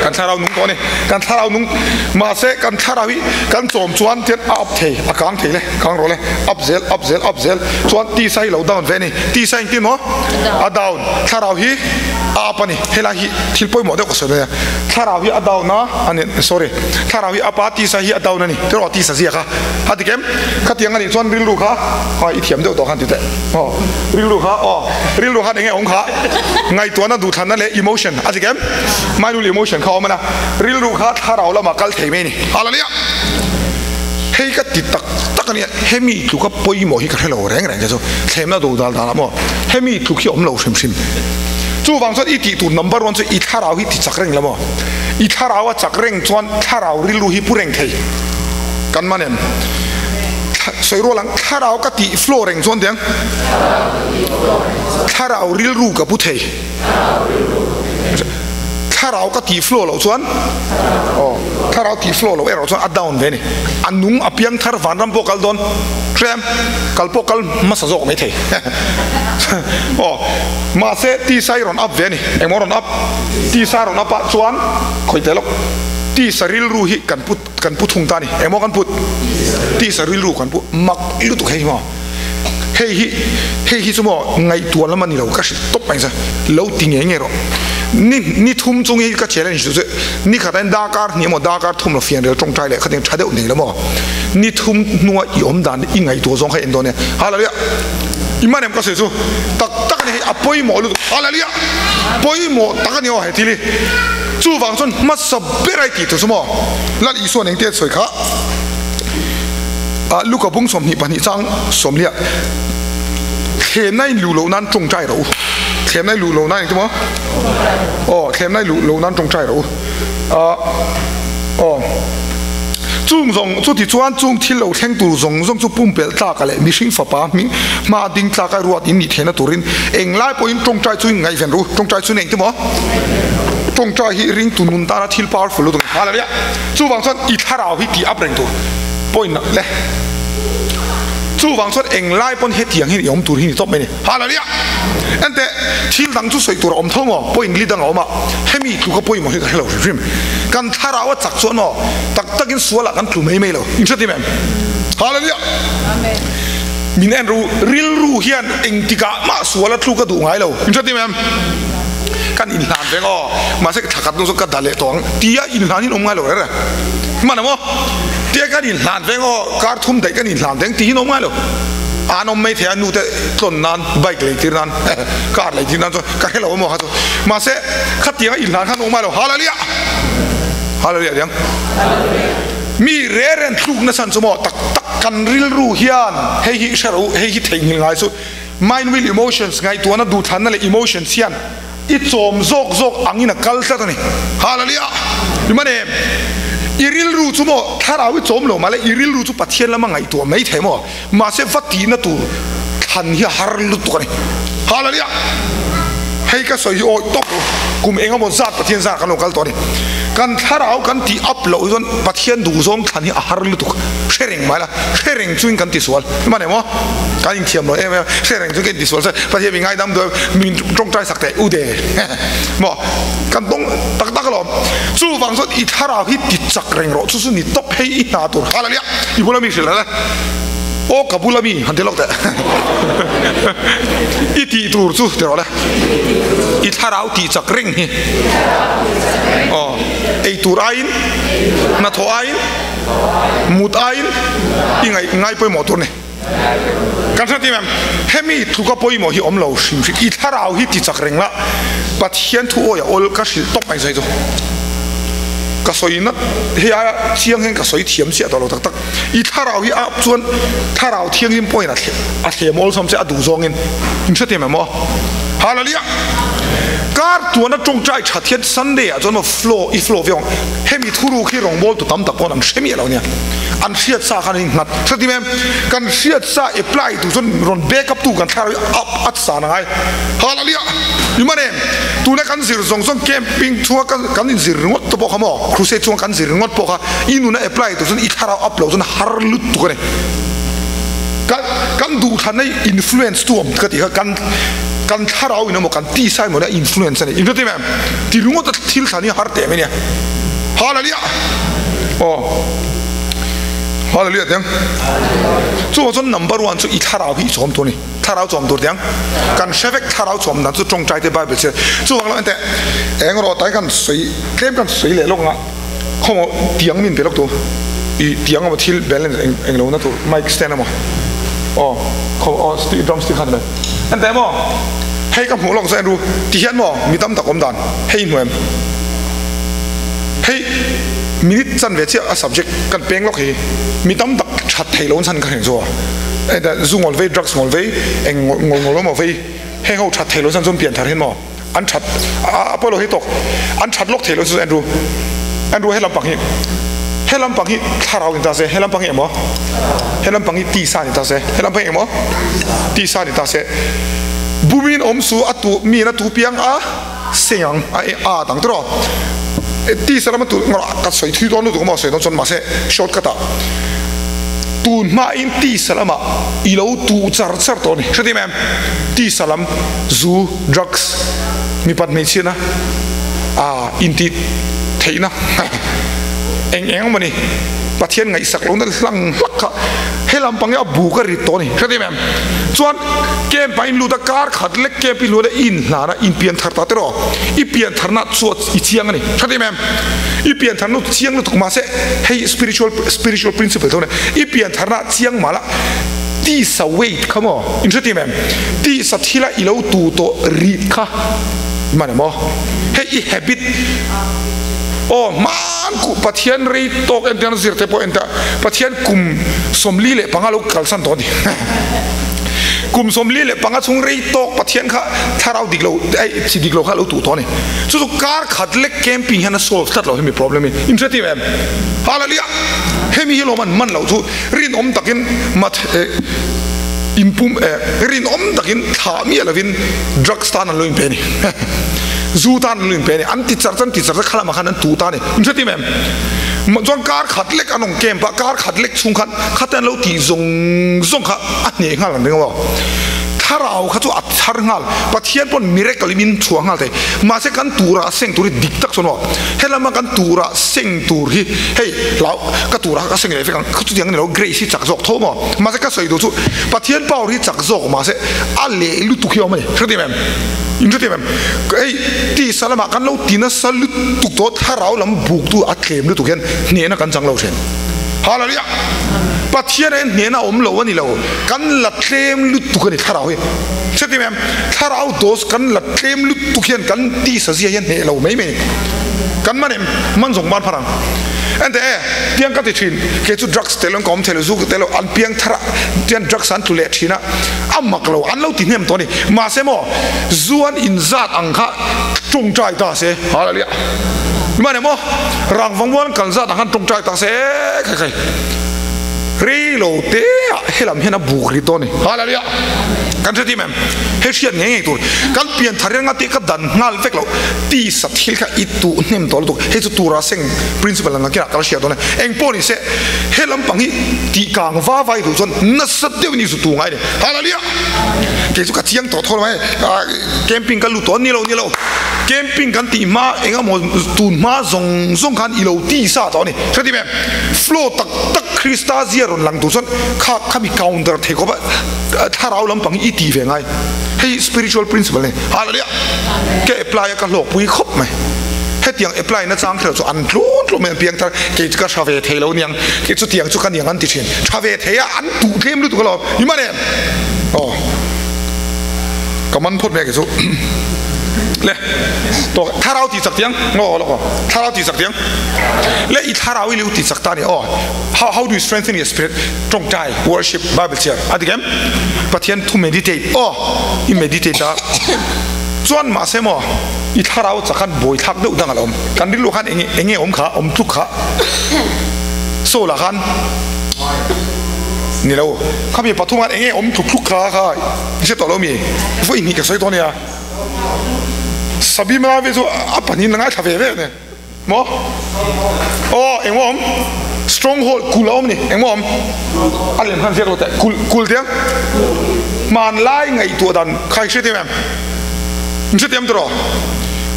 kan thlarau nung tawh a ni kan thlarau nung mahse kan thlarau hi kan chawm chuan tian a up thei a kang thei le kang rawh le up zel up zel up zel chuan tisa hi lo down ve a ni tisa engtin maw a down thlarau hi a up a ni helai hi thil pawimawh deuh ka sawi mai a thlarau hi a down a ani sorry thlarau hi up a tisa hi a down a ni tiraw tisa ziak a a ti kem khatiang a nih chuan rilru kha a i thiam deuh tawh khan ti teh aw rilru kha aw rilru khan enge awm kha ngaihtuahna duhthlanna leh emotion a ti kem Mailul emotion kha a awm a na, rilru kha thlarau lamah kal thei mai a ni. Hallelujah! Hei ka ti tak tak a nia, hemi tluka pawimawh hi ka hre lo reng reng che chu, thlemna do dal danah maw, hemi tluk hi a awm lo hrim hrim. Chuvang chuan i tih tur number one chu i thlarau hi ti chak reng la maw, i thlarau a chak reng chuan thlarau rilru hi pu reng thei kan man em? Sawi rual ang, thlarau ka tih flow reng chuan tiang, thlarau rilru ka pu thei. Thlarau ka tih flow loh chuan aw thlarau tih flow loh erawh chuan a down ve a ni. A nung a piang thar vanram pawh kal dawn hrem kal pawh kal hmasa zawk mai thei aw mahse tisa hi rawn up ve a ni. Engmaw rawn up? Tisa rawn up ah chuan khawi teh lawk tisa rilru hi kan put kan pu thung ta a ni. Engmaw kan put? Tisa rilru kan pu mak lutuk hei hi maw. Hei hi hei hi chu maw ngaihtuah lam a ni lo ka hrilh tawp mai sa lo ti ngei ngei rawh ni ni thum chung hi ka challenge chu ni khat ain darkar hnih emaw darkar thum lo fian rel tawngtai leh khatin tha deuh nei lo maw ni thum hnunga i awm dan i ngaihtuah zawng kha en dawn nia hallelujah i man em ka sawi chu tak tak a ni hei a pawimawh lutuk hallelujah pawimawh tak a ni aw he thil hi chuvang chuan hmasa ber a i tih tur chu maw Lal Isua nen te sawi kha. Ah Luka bung 22 chang sawmliah thlemna in luh loh nan tawngtai rawh u thlemna in luh loh nan engti maw aw thlemna in luh loh nan tawngtai rawh u ah aw chung zawng chuti chuan chung thil lo thleng tur zawng zawng chu pumpelh tlaka leh mihring fapa hming hma ding tlaka ruat in nih theihna turin englai pawhin tawngtai chu in ngaihven rawh u tawngtai chu eng ti maw tawngtai hi ringtu nun tana thil powerful lutuk a ni hallelujah Chuvang chuan i thlarau hi tih up reng tur point le. Chuvang chuan englai pawn hetiang hian i awm tur hi ni tawp mai ni. Hallelujah! Enteh, thil dang chu sawi tur a awm tho maw? Point li dang a awm a, hemi tluka pawimawh hi ka hre lo hrim hrim. Kan thlarau a chak chuan maw, tak takin sualah kan tlu mai mai lo. In hre tim em? Hallelujah! Amen. Min en ru, rilru hian engtikah mah sual a tluk a duh ngai lo. In hre tim em? kan inhlan veng aw mahse thla khat hnung chu ka dah leh tawh ang tia inhlan in awm ngai lo reng reng hman ang aw tia kan inhlan veng aw kar thum daih kan inhlan veng tih in awm ngai lo an awm mai thei a nu te tlawn nan bike lei tir nan car lei tir nan chuan ka hre lo emaw kha chu mahse khatianga inhlan khan awm ngai lo hallelujah hallelujah tiang mi reng reng tluk na chhan chu maw tak tak kan rilru hian hei hi hre rawh u hei hi theihnghilh ngai chu Mind, will, emotions, ngaihtuahna, duhthlanna leh emotions hian i chawm zawk zawk angin a kal tlat a ni. Hallelujah! I man em? I rilru chu maw thlarau i chawm lo mahle i rilru chu Pathian lama ngaihtuah mai thei maw? Mahse va tihna tur thlan hi a har lutuk a ni. Hallelujah! Hei ka sawi hi awih tawp lo. Kum eng emaw zat Pathian zar kan lo kal tawh a ni. Kan thlarau kan tih up loh hi chuan Pathian duhzawng thlan hi a har lutuk. Hre reng mai la, hre reng chuin kan tisual. I man em aw? Kan inthiam lo em em a, hre reng chu ka intisual se, Pathian min ngaidam duh em, min tawngtai sak teh u de maw, kan tawng tak tak alawm. Chuvang chuan i thlarau hi ti chak reng rawh, chu chu ni tawp hei i hna tur hallelujah i bula mi hrilh hle aw ka bula mi han ti lawk teh i tih tur chu ti rawh le i thlarau tih chak reng hi aw ei tur aiin hnathawh aiin mut aiin i ngaih ngai pawimawh tur a ni. Kan hre tim em? Hemi tluka pawimawh hi awm lo hrim hrim. I thlarau hi ti chak reng la, Pathian thu awi a awl ka hrilh tawp mai zai chu. Ka sawi nat hei aia chiang hian ka sawi thiam chiah tawh lo tak tak. I thlarau hi a chuan thlarau thianghlim pawhin a a thlem awlsam che a duh zawngin. In hre tim em aw? Hallelujah! Kar tuana tawngtai that hian Sunday ah chuan maw flow i flow viau ang. Hemi thuruk hi rawngbawltu tam tak pawn an hre miah lo nia. An hriat sa khan an innghat. Hre tim em? Kan hriat sa apply tur chuan rawn back up tu kan thlarau hi up at san a ngai. Hallelujah! I man em? Tuna kan zir zawng zawng camping chhunga kan kan inzir ringawt te pawh kha maw? Crusade chhunga kan zir ringawt pawh kha i nuna apply tur chuan i thlarau up loh chuan har lutuk a ni. Kan kan duhthlanna hi influence tu awm ka tih kha kan kan thlarau in emaw kan tisa emaw nia influence a ni. Inhre tim em? Ti ringawt a thil thlan hi har teh mai nia. Hallelujah! Aw. Hallelujah tiang. Chuvang chuan number one chu i thlarau hi i chawm tur a ni. Thlarau chawm tur tiang. Kan hre vek thlarau chawm dan chu tawngtai te Bible chhiar. Chuvang lo ente eng rawh tai kan sawi tlem kan sawi leh lawk anga khawmaw tiang min pe lawk tu i tiang emaw thil balance eng eng lo na tur mic stand emaw aw khaw aw stick drum stick khan mai ente emaw hei ka hmuh lawk chu en ru ti hian maw mi tam tak awm dan hei hmu em hei Minute chan ve chiah a subject kan peng lawk hi mi tam tak that thei lo chan ka hreng chu a zu ngawl vei drugs ngawl vei eng ngawl ngawl emaw vei heng ho that thei lo chan chuan pian thar hin maw an that a pawilo hi tawk an that lawk thei lo chu Andrew Andrew helam pang hi helam pang hi thlarau ni ta se helam pang hi emaw helam pang hi tisa ni ta se helam pang hi emaw tisa ni ta se bumin awm su a tu mi in a tu piang a seng ang a a dang tawh tisa lama tu ka sawi thui dawn lutuk maw sawi dawn chuan mahse short cut ah tun hma in tisa lama i lo tuh char char tawh a ni hretim em tisa lam zu drugs mipat hmeichhia na a inti theihna eng eng emaw ni Pathian ngaihsak lohna hlang hlak kha helam pang hi a buk a rit tawh a ni hretim em chuan camp ah in lut a kar khat lek camp i lut a i inhlan a in pian thar ta tiraw i pian thar na chuat i chiang a ni hre tim em i pian thar na chiang lutuk mahse hei spiritual spiritual principle tho i pian thar na chiang mah la tisa weight kha maw in hre tim em tisa thila i lo tu tawh rih kha man emaw hei i habit aw hman ku Pathian rei tawk en te zir te pawh en te Pathian kum 45 lo kalsan tawh a ni. Kum 45 chhung rei tawk Pathian kha thlarau dik lo ei chi dik lo kha a lo tuh tawh a ni. Chu chu kar khat lek camping hian a solve tlat lo hemi problem hi. In hre tim em? Hallelujah! Hemi hi lawm an man loh chu rinawm takin mat eh inpum eh rinawm takin thlah miah lovin drugs tan an lo inpe a ni. Zu tan an lo inpe a ni. An ti char chan ti char kha lamah khan an tuh ta a ni. In hre tim em? Chuan kar khat lek an awm camp a, kar khat lek chhung khan khate an lo tih zawng zawng kha a hneh nghal ang ring a maw? Thlarau kha chu a thar nghal. Pathian pawn miracle in min chhuah nghal thei. Mahse kan turah seng tur hi dik tak chuan aw. Helama kan turah seng tur hi hei hlau ka turah ka seng leh vek ang chutiang a ni lo grace hi chak zawk tho maw. Mahse ka sawi duh chu Pathian power hi chak zawk mahse a leh lutuk hi a awm a ni. Hrethiam em? In hrethiam em? Hei tisa lamah kan lo ti nasa lutuk tawh thlarau lam buktu a tlem lutuk hian hnehna kan chang lo thin. Hallelujah! Pathian ah hian hnehna a awm lo a ni lo. Kan la tlem lutuk a ni thlarau hi. Hrethiam em? Thlarau dose kan la tlem lutuk hian kan tisa zia hian hneh lo mai mai a ni. Kan man em? Man zawng ban phar ang. Ente e, piang ka ti thin, kei chu drugs tel lo in ka awm thei lo, zu tel lo, an piang thar a, tian drugs an tlu leh thin a, a mak lo, an lo ti hnem tawh a ni. Mahse maw, zu an inzat ang kha tawngtai ta se, Hallelujah. Mane maw, rangvangmual an kal zat ang khan tawngtai ta se, khai khai. Rei lo te ah helam hian a buk ri dawn a ni. Hallelujah! Kan hre tim em? Hei hriat ngei ngei tur. Kan pian thar hian ngati ka dan nghal vek loh. Tisa thil kha i tuh hnem tawh lutuk. Hei chu tura seng principle ang kinah ka la hriat dawn e. Eng pawh ni se, he lampang hi tih kang va vai duh chuan nasa deuhin i zu tu ngai a ni. Hallelujah! Kei chu ka chiang tawh tho lo mai. Camping ka lut tawh a ni lo ni lo. Camping kan tih hma eng emaw tun hma zawng zawng khan i lo tisa tawh a ni. Hre tim em? Flow tak tak Krista zia rawn lang tur chuan kha khami counter thei khawp a thlarau lampang hi i ti ve ngai. Hei spiritual principle a ni. Hallelujah! Ka apply a ka hlawkpui khawp mai. Hetiang apply na chang kher chu an tlun tlun mai an piang thar. Kei chu ka hra ve thei lo niang. Kei chutiang chu ka niang an ti thin. Tha ve thei a an tuh tlem lutuk alawm. I man em? Aw. Ka man phawt mai a kei chu. Le tawk thlarau tih chak tiang ngaw lawk aw. Thlarau tih chak tiang. Le i thlarau i liu tih chak ta ni aw. How how do you strengthen your spirit? Tawngtai, worship, Bible chhiar a dik em? Pathian thu meditate aw i meditate a. Chuan mahse maw i thlarau chak khan buai thlak deuh dang a lo awm. Kan rilru khan enge enge awm kha awm tluk kha. Saul ah khan ni lo khami pathum khan enge awm tluk tluk kha kha i hre tawh lo mi? Vawi hnih ka sawi tawh nia. Sabi Maravi chu a pahnih in a ngaithla ve ve a ni. Maw? Aw, engmaw awm? Stronghold kulh a awm a ni. Engmaw awm? A lem khan ziak lo teh. Kulh, kulh tiang. Hmanlai ngaihtuah dan kha i hrethiam em? In hrethiam tawh rawh.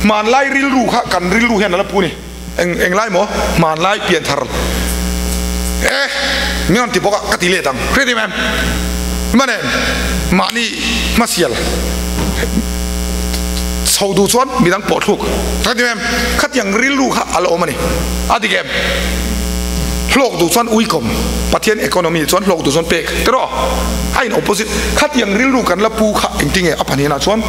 Hmanlai rilru kha kan rilru hian a la pu a ni. Eng, englai maw? Hmanlai pianthar. E, min rawn ti bawk a, ka ti let ang. Hrethiam em? Hman em? Mahni hmasial. Chho duh chuan midang pawh thluk ka ti em? Khatiang rilru kha a la awm a ni. A dik em? Hlawk duh chuan uikawm, Pathian economy chuan hlawk duh chuan pek tiraw? A in opposite. Khatiang rilru kan la pu kha engtinge a pahnihnah chuan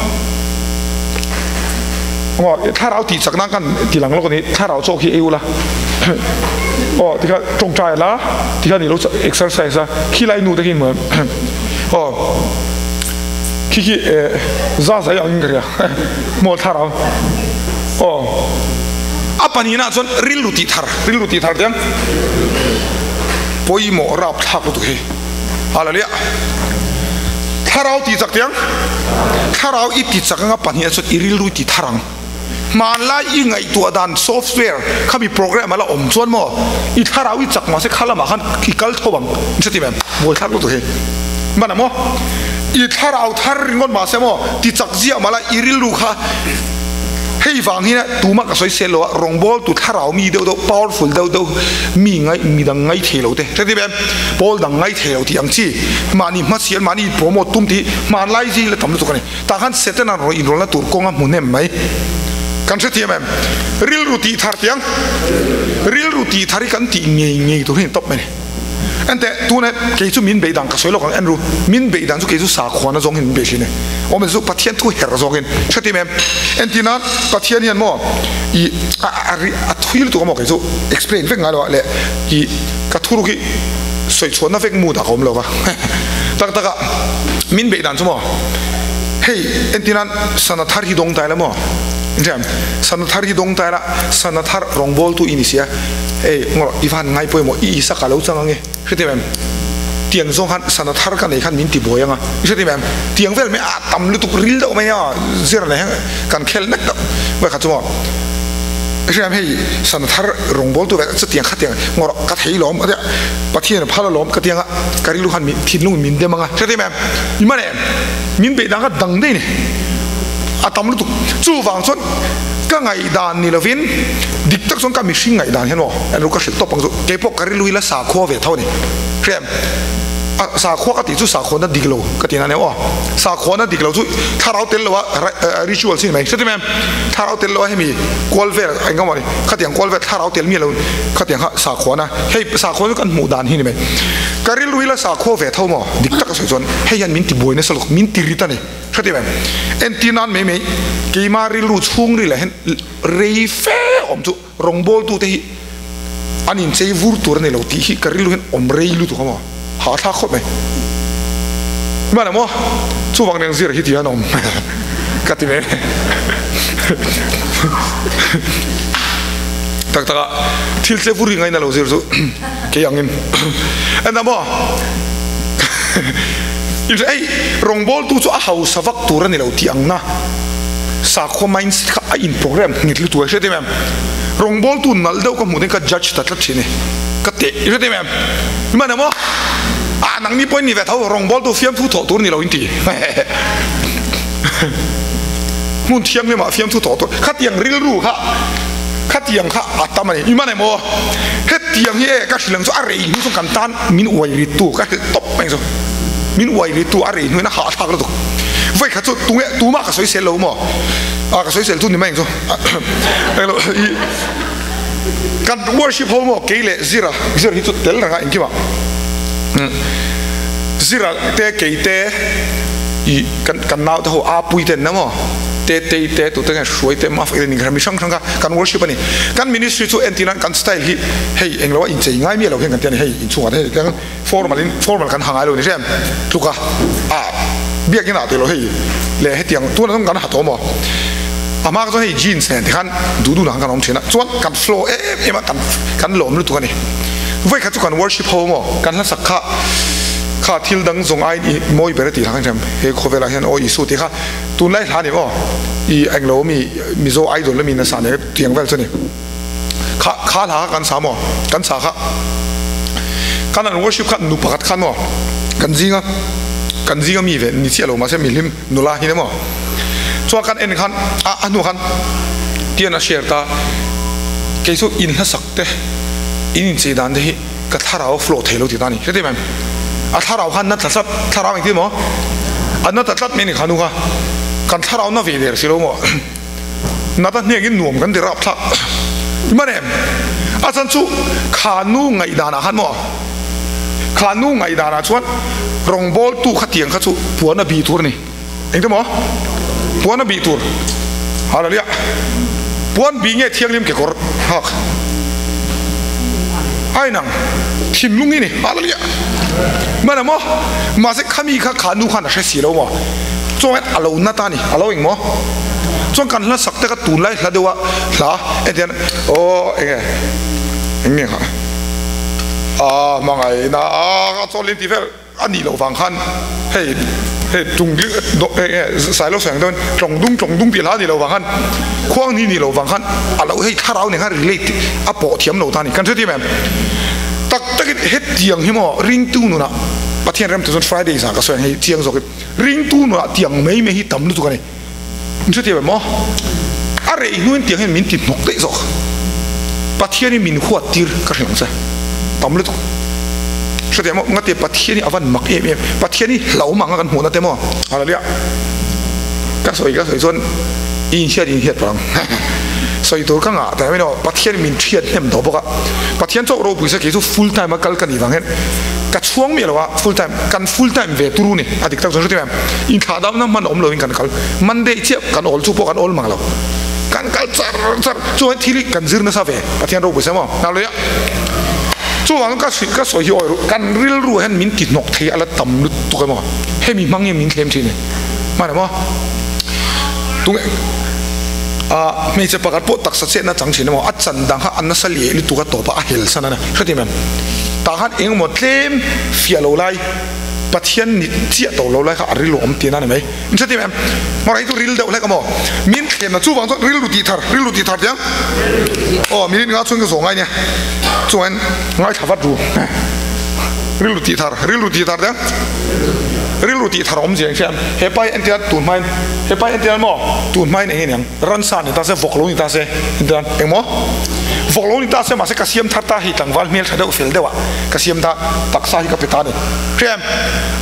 aw thlarau tih chak nan khan ti lang lawk a ni. Thlarau chawk hi ei ula aw tikha tawngtai la tikhan i lo exercise a khilai nu te khi aw. Khi khi za zai ang in ka ria maw thlarau aw a pahnihna chuan rilru tih thar rilru tih thar tiang pawimawh rap thlak lutuk hi hallelujah thlarau tih chak tiang thlarau i ti chak anga pahnihna chuan i rilru i ti thar ang. Hmanlai i ngaihtuah dan software khami program a la awm chuan maw i thlarau i chak mahse kha lamah khan i kal tho ang in hre ti em? Buaithlak lutuk hi hman a maw? I thlarau thar ringawt mahse maw ti chak ziah mah la i rilru kha hei vang hian tumah ka sawi sel lo a rawngbawl tu thlarau mi deuh deuh powerful deuh deuh mi ngai midang ngai thei lo te hre ti em? Pawl dang ngai thei lo tih ang chi mahni hmasial mahni promote tum tih hmanlai zil a tam lutuk a ni. Tah khan Setana rawn inrawlna tur kawng a hmu hnem mai. Kan hrethiam em? Rilru tih thar tiang. Rilru tih thar hi kan tih ngei ngei tur hi ni tawp mai ni. Enteh, tuna kei chu min beih dan ka sawi lawk ang Andrew, min beih dan chu kei chu sakhuana zawng hian min beih thin e. Awm chu Pathian thu herh zawngin. Hrethiam em? Entirnan, Pathian hian maw i a a a thui lutuk a maw kei chu explain vek ngai lo a leh i ka thuruk hi sawi chhuahna vek mood ah ka awm lo va. Tak tak a, min beih dan chu maw. Hei entirnan sana thar hi dawng tai la maw? Engtiang sana thar hi dawng tai la, sana thar rawngbawltu i ni sia. Hei ngaw i van ngai pawimawh i Isaka lo chang ange. Hrethiam em? Tiang zawng khan sana thar ka nei khan min ti buai anga. I hrethiam em? Tiang vel mai a tam lutuk ril deuh mai a zir nei heng kan khel nek deuh mai kha chu maw. Hriam hei sana thar rawngbawltu ve chutiang khatiang ngaw rawh ka thei lawm a Pathian a phal alawm ka tiang a ka rilru khan thinlung min dem anga. Hrethiam em? I man em? Min beih dan kha dang daih ni. A tam lutuk. Chuvang chuan ka ngaihdan ni lovin dik tak chuan ka mihring ngaihdan hian aw eng ka hrilh tawp ang chu. Keipawh ka rilru ila sakhua ve tho a ni. Hrem a sakhua ka tih chu sakhuana dik lo ka tih nan em aw. Sakhuana dik lo chu thlarau tel loa ritual chi ni mai. Hretim em? Thlarau tel loa hemi kual vel eng emaw ni khatiang kual vel thlarau tel miah lo khatiang kha sakhuana hei sakhua chu kan hmuh dan hi ni mai. Ka rilru ila sakhua ve tho maw? Dik taka sawi chuan hei hian min ti buai nasa lutuk, min ti rit a ni. Hretim em? Entir nan mai mai keima rilru chhungril ah hian rei fe awm chu rawngbawltute hi an inchei vur tur a ni lo tih hi ka rilru hian awm rei lutuk a maw? Hahthlak khawp mai. Hman a maw? Chuvang nen zir hi ti hian awm ka ti mai. Tak tak a thil che vur hi ngaina lo zir chu kei angin en a maw? Ei rawngbawltu chu a hausa vak tur a ni lo tih ang na sakhua mindset kha a in program nghet lutuk a hriat em em. Rawngbawltu nalh deuh ka hmuh ten ka judge ta tlat thin e. Ka teh i hriat em em. Hman emaw? Ah nangni pawhin ni ve tho rawngbawltu fiamthu thawh tur ni lo in ti. Hmun thianghlimah fiamthu thawh tur khatiang rilru kha khatiang kha a tam a ni. I man emaw? Hetiang hi e ka hrilh ang chu a rei hnu chuan kan tan min uai rittu ka hrilh tawp mai chu. Min uai rittu a rei hnuin a hahthlak lutuk. Vawi khat chu tunge tumah ka sawisel lo maw? Ah ka sawisel chu ni mai ang chu. Englo i Kan worship ho maw kei leh Zira, Zira hi chu tel reng a engkimah Zira te kei te i kan kan nau te ho a pui ten na maw te tei te tu te nge hruai te maf eng mi hrang hrang kha kan worship ani kan ministry chu entir nan kan style hi hei englo a inchei ngai miah lo hian kan ti a ni hei inchhungah te hei kan formal in formal kan ha ngai lo ni hrem tluka a biakin ah tilo hei leh hetiang tunah chuan kan ha tawh maw a hma chuan hei jeans nen tikhan duh duh lah kan awm thin a chuan kan flow em em a kan kan lawm lutuk a ni vawi khat chu kan worship ho maw kan hlasak kha kha thil dang zawng aiin i mawi ber a tih lah kan hriam he khawvelah hian aw Isu tih kha tunlai hla ni maw i englo mi Mizo idol ami nasa nen tiang vel chu a ni. Kha kha hla kha kan sa maw? Kan sa kha. Kan an worship kha nu pakhat khan maw? Kan zinga kan zinga mi ve ni chiah lo mahse mihlim nula hi emaw chuan kan en khan a a hnu khan tian a share ta kei chu in hlasak te in inchei dan te hi ka thlarau a flow thei lo ti ta a ni hre em a thlarau khan na tla tlat thlarau engtin maw a na ta tlat mai a ni kha nu kha kan thlarau na ve der si lo maw. Nata hniangin nuam kan ti rap thlak hman em? A chan chu kha nu ngaihdanah khan maw? Kha nu ngaihdanah chuan rawngbawltu kha tiang kha chu puan a bih tur a ni. Engte maw? Puan a bih tur. Hallelujah. Puan bih nge thianghlim kekawr hak? A inang thinlung hi ni. Hallelujah. Hman em maw? Mahse khami kha kha nu khan a hre si lo maw? Chuan a lo nat a ni, a lo eng maw? Chuan kan hla sak te kha tunlai hla deuh a hla eng tian aw eng nge eng nge kha a hmangaihna a chuan lin tih vel a nih loh vang khan hei hei tung eng nge sailo sawi ang deuhin tlawng dung tlawng dung tih hla a nih loh vang khan khuang ni nih loh vang khan a lo hei thlarau nen khan relate a pawh thiam lo ta a ni kan hrethiam em? Tak takin hetiang hi maw ringtu nunah Pathian rem tur chuan Friday zah ka sawi ang hei chiang zawkin. Ringtu nunah tiang mai mai hi tam lutuk a ni. Min hrethiam em aw? A rei hnuin tiang hian min ti hnawk daih zawk. Pathian hi min huat tir ka hrilh ang che. Tam lutuk. Hrethiam em aw? Ngate Pathian hi a van mak em em. Pathian hi hlauhawm ang a kan hmuhna te maw? Hallelujah. Ka sawi ka sawi chuan i inhriat i inhriat palh ang. Sawi tur ka ngah ta em aw? Pathian hi min hriat hnem tawh bawk a. Pathian chauh ropui se kei chu full time a kal ka nih vang hian ka chhuang miah lo a full time. Kan full time ve turu ni a dik tak chuan hre em inthlah damna hman awm loin kan kal Monday chiah kan awl chu pawh kan awl mang lo kan kal char char chuan thil hi kan zir nasa ve Pathian ropui se maw hna luia chuvang ka ka sawi hi awi ru kan rilru hian min ti hnawk thei ala tam lutuk emaw hemi hmang hi min thlem thin e hman emaw tunge a hmeichhe pakhat pawh taksa chetna chang thin emaw a chan dang kha a nasa leh lutuk a tawp a a hel san a ni hre em tah khan engemaw tlem fiah lo lai Pathian ni chiah tawh lo lai kha a rilru awm tihna a ni mai. In hre em? Hmar hi chu ril deuh hlek a maw? Min thlemna chuvang chuan rilru tih thar, rilru tih thar tiang. Aw minute nga chhung ka zawh ngai nia. Chuan ngaithla vat ru. Rilru tih thar, rilru tih thar tiang. Rilru tih thar awm zia hian hepa hi entir a tun hmain hepa hi entir maw tun hmain eng nge niang ransa ni ta se vawk lo ni ta se entir a eng maw vawk lo ni ta se mahse ka siam thar ta hei tlangval hmel tha deuh fel deuh ah ka siam ta taksa hi ka pe ta a ni hria em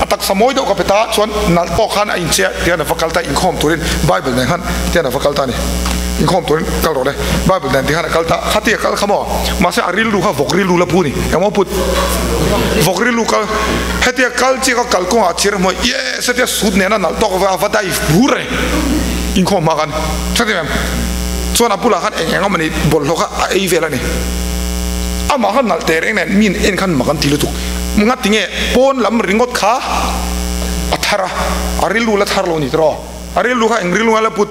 a taksa mawi deuh ka pe ta chuan nalh tawk khan a inche a tihian a va kal ta inkhawm turin bible nen khan tihian a va kal ta a ni inkhawm turin kal rawh le bible nen tihian a kal ta khati a kal kha maw mahse a rilru kha vawk rilru la pu a ni eng maw put vawk rilru kal. Hetia kal chiah ka kal kawngah chir hmuh yes hetia suit nena nalh tawk va va dive bur a ni inkhawm hma khan hre em chuan a bulah khan eng eng emaw ni bawlhhlawh kha a ei vel a ni amah khan nalh teh reng nen mi en khan mak an ti lutuk ngati nge pawn lam ringawt kha a thar a a rilru la thar lo ni tiraw a rilru kha eng rilru ngai la put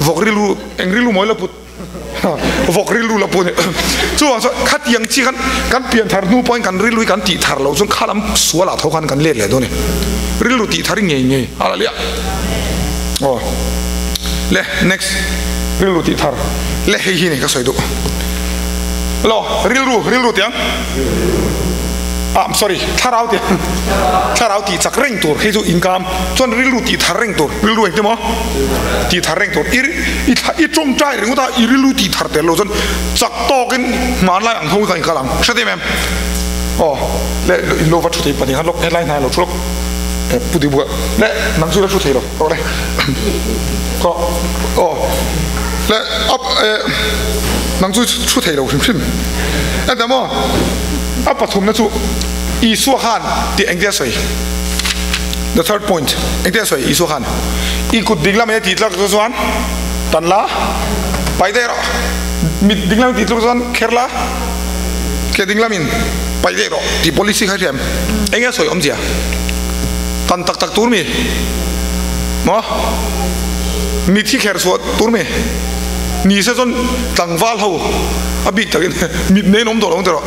vawk rilru eng rilru mawi la put. Vawk rilru la pawh ni chuvang chuan khatiang chi khan kan pian thar hnu pawhin kan rilru hi kan tih thar loh chuan kha lam sual ah tho khan kan let leh dawn a ni rilru tih thar hi ngei ngei a la liah aw le next rilru tih thar le hei hi ni ka sawi duh lo rilru rilru tiang. Ah sorry thlarau tih thlarau tih chak reng tur hei chu inkam chuan rilru tih thar reng tur rilru engti maw tih thar reng tur i i thla i tawngtai ringawt a i rilru tih thar tel lo chuan chak tawkin hmanlai ang ho hi kha inkal ang hre em em aw le in lo va thu thei pahnih khan lawk helai hnai lo thu lawk e pu ding bawk le nang chu la thu thei lo rawh le khaw aw le up e nang chu thu thei lo hrim hrim eng maw. A pathumna chu Isua khan tih engtia a sawi? The third point, engtia a sawi Isua khan? I kut ding lamah i tih tlak chuan tan la, paih daih rawh. Mit ding lam i tih tlak chuan kher la, ke ding lamin paih daih rawh tih policy kha i hria em? Enge a sawi awmzia? Tan tak tak tur mi? Maw? Mit hi kher chhuah tur mi? Ni se chuan tlangval ho a bik takin mit nei an awm tawh lo ang tiraw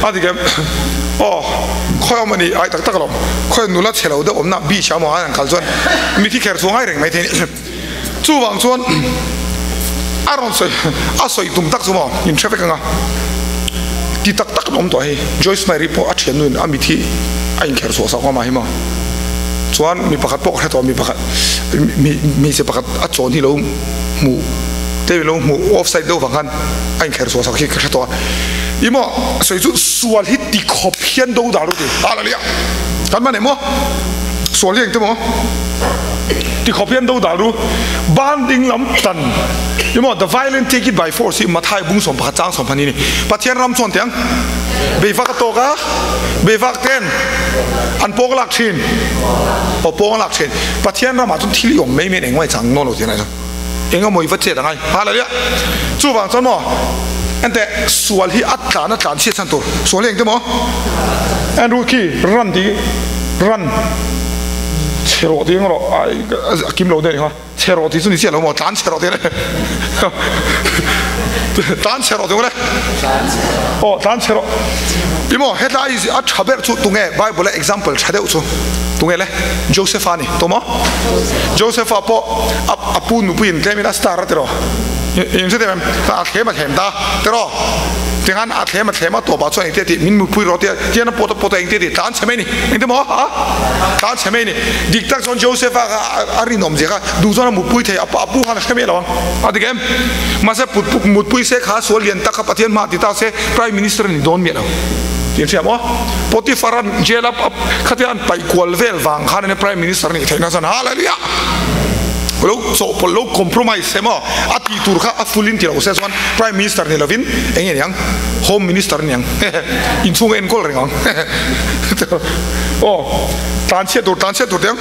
a ti kem aw khawi awm a ni ai tak tak alawm khawi nula chhe lo deuh awmna beach ah emaw an kal chuan mithi kher chhuah ngai reng mai thei a ni chuvang chuan a rawn sawi a sawi tum tak chu maw in hre vek ang a ti tak tak an awm tawh hei Joyce Mary pawh a thiannu in a mithi a inkher chhuah sak awm a hi maw chuan mi pakhat pawh ka hre tawh mi pakhat hmeichhe pakhat a chawn hi lo hmuh te lo hmuh offside deuh vang khan a inkher chhuah sak hi ka hre tawh a i maw sawi chu sual hi ti khawp hian do dar u ti hallelujah kan man em maw sual hi engte maw ti khawp hian do dar u ban ding lam tan i maw the violent take it by force hi Mathai bung 11 chang 12 ni Pathian ram chuan tiang beivak a tawk a beivak ten an pawng lak thin aw pawng lak thin Pathian ramah chuan thil i awm mai mai engmah i chang nawn lo tih a ngai chuan eng emaw i va chet a ngai hallelujah chuvang chuan maw enteh sual hi a tlan a tlan chhiat chhan tur sual hi engte maw Andrew khi run tih run chhe rawh tih eng rawh ai a kim lo deuh a ni kha. Chhe rawh tih chu ni chiah lo maw? Tlan chhe rawh tih le. Tlan chhe rawh tih le. Aw tlan chhe rawh. I maw hetlai a tha ber chu tunge Bible a example tha deuh chu tunge le Joseph-a ni to maw? Joseph-a pawh a pu nupuiin tlemin a star a ti rawh. In hre em? A thlem a thlem ta ti rawh. Tingan a thlem a thlem a tawpah chuan engtia tih min mutpui rawh tia tian a pawt a pawt a engtia tih tlan chhe mai ni. Engti maw? A tlan chhe mai ni. Dik tak chuan Joseph-a kha a rinawm zia kha duh chuan a mutpui thei a a pu khan a hre miah lo ang. A dik em? Mahse put mutpui se kha sual lian tak kha Pathian hmaah ti ta se Prime Minister a ni dawn miah lo. Tih an hria maw? Potiphar-a'n jail a khatia an paih kual vel vang khan ania Prime Minister a nih theihna chuan Hallelujah! Lo chawhpawlh lo compromise se maw? A tih tur kha a full in ti lo se chuan Prime Minister ni lovin eng nge ni ang? Home Minister a ni ang. Inchhung a enkawl reng ang. Aw. Tlan chhiat tur, tlan chhiat tur teh ang.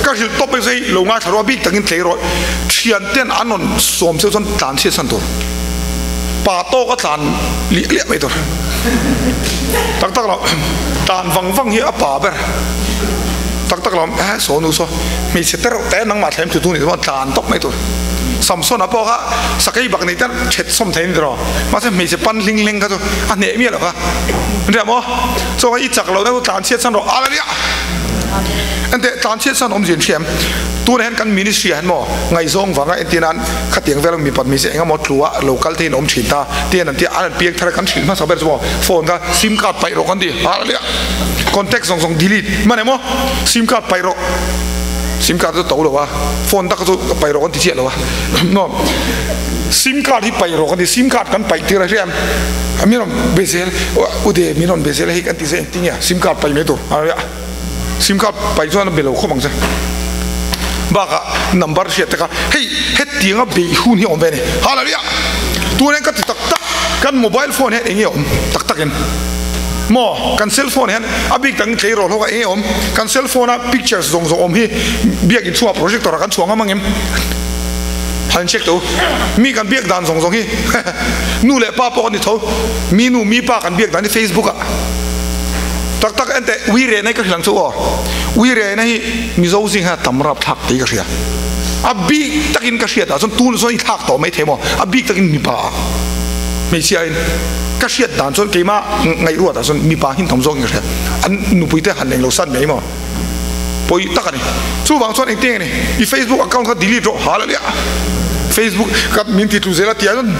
Ka hrilh tawp mai zai lo ngaithla rawh a bik takin tlei rawh. Thian ten an rawn sawm cheu chuan tlan chhiat san tur. Pa tawk a tlan liah liah mai tur. Tak tak lo, tlan vang vang hi a pa ber. Tak tak lo, eh saw nu saw hmeichhe te reuh te nangmah thlem thu tu nih chuan tlan tawp mai tur. Samson-a pawh kha sakei bak nei te thet sawm thei a ni tawh. Mahse hmeichhe pan hling hleng kha chu a hneh miah lo kha. Nia maw? Chaw i chak lo deuh tlan chhiat san rawh Hallelujah! Enteh tlan chhiat san awmzia in hria em? Tunah hian kan ministry ah hian maw ngaihzawng vanga entir nan khatiang vel mipat hmeichhe eng emaw tlua lo kal te in awm thin ta te an ti a an piang thar a kan hrilh hmasa ber chu maw phone kha sim card paih rawh kan ti Hallelujah! Contact zawng zawng delete. Man emaw sim card paih rawh. Sim card chu to lo a, phone tak chu paih rawh kan ti chiah lo a. No. Sim card hi paih rawh kan ti, sim card kan paih tir a hriam. Min rawn be zel, u de min rawn be zel a hei kan ti zel engtin nge sim card paih mai tur. Sim card paih chuan a be lo khawp ang che. Bakah number hriat te kha hei hetianga beih hun hi a awm ve a ni. Hallelujah! Turin ka ti tak tak, kan mobile phone hian eng nge a awm tak takin? Maw kan cell phone hian a bik takin tleirawl ho kha eng nge a awm? Kan cell phone a pictures zawng zawng awm hi biakin chhuah projector ah kan chhuah ngam ang em? Han check teh u. Mi kan biak dan zawng zawng hi nu leh pa pawh kan ni tho. Mi nu mi pa kan biak dan hi Facebook ah. Tak tak en teh ui rehna hi ka hrilh ang chu aw. Ui rehna hi Mizo zing hian a tam rap thlak tih ka hria. A bik takin ka hriat ah chuan tun chuan i thlak tawh mai thei maw? A bik takin mipa ah hmeichhia in ka hriat dan chuan keimah ngaihruat ah chuan mipa hin tam zawkin ka hria. An nupui te han englo san mai maw? Pawi tak a ni. Chuvang chuan engtin nge ni i Facebook account kha delete rawh ha la liah. Facebook ka min ti tlu zel a tih ah chuan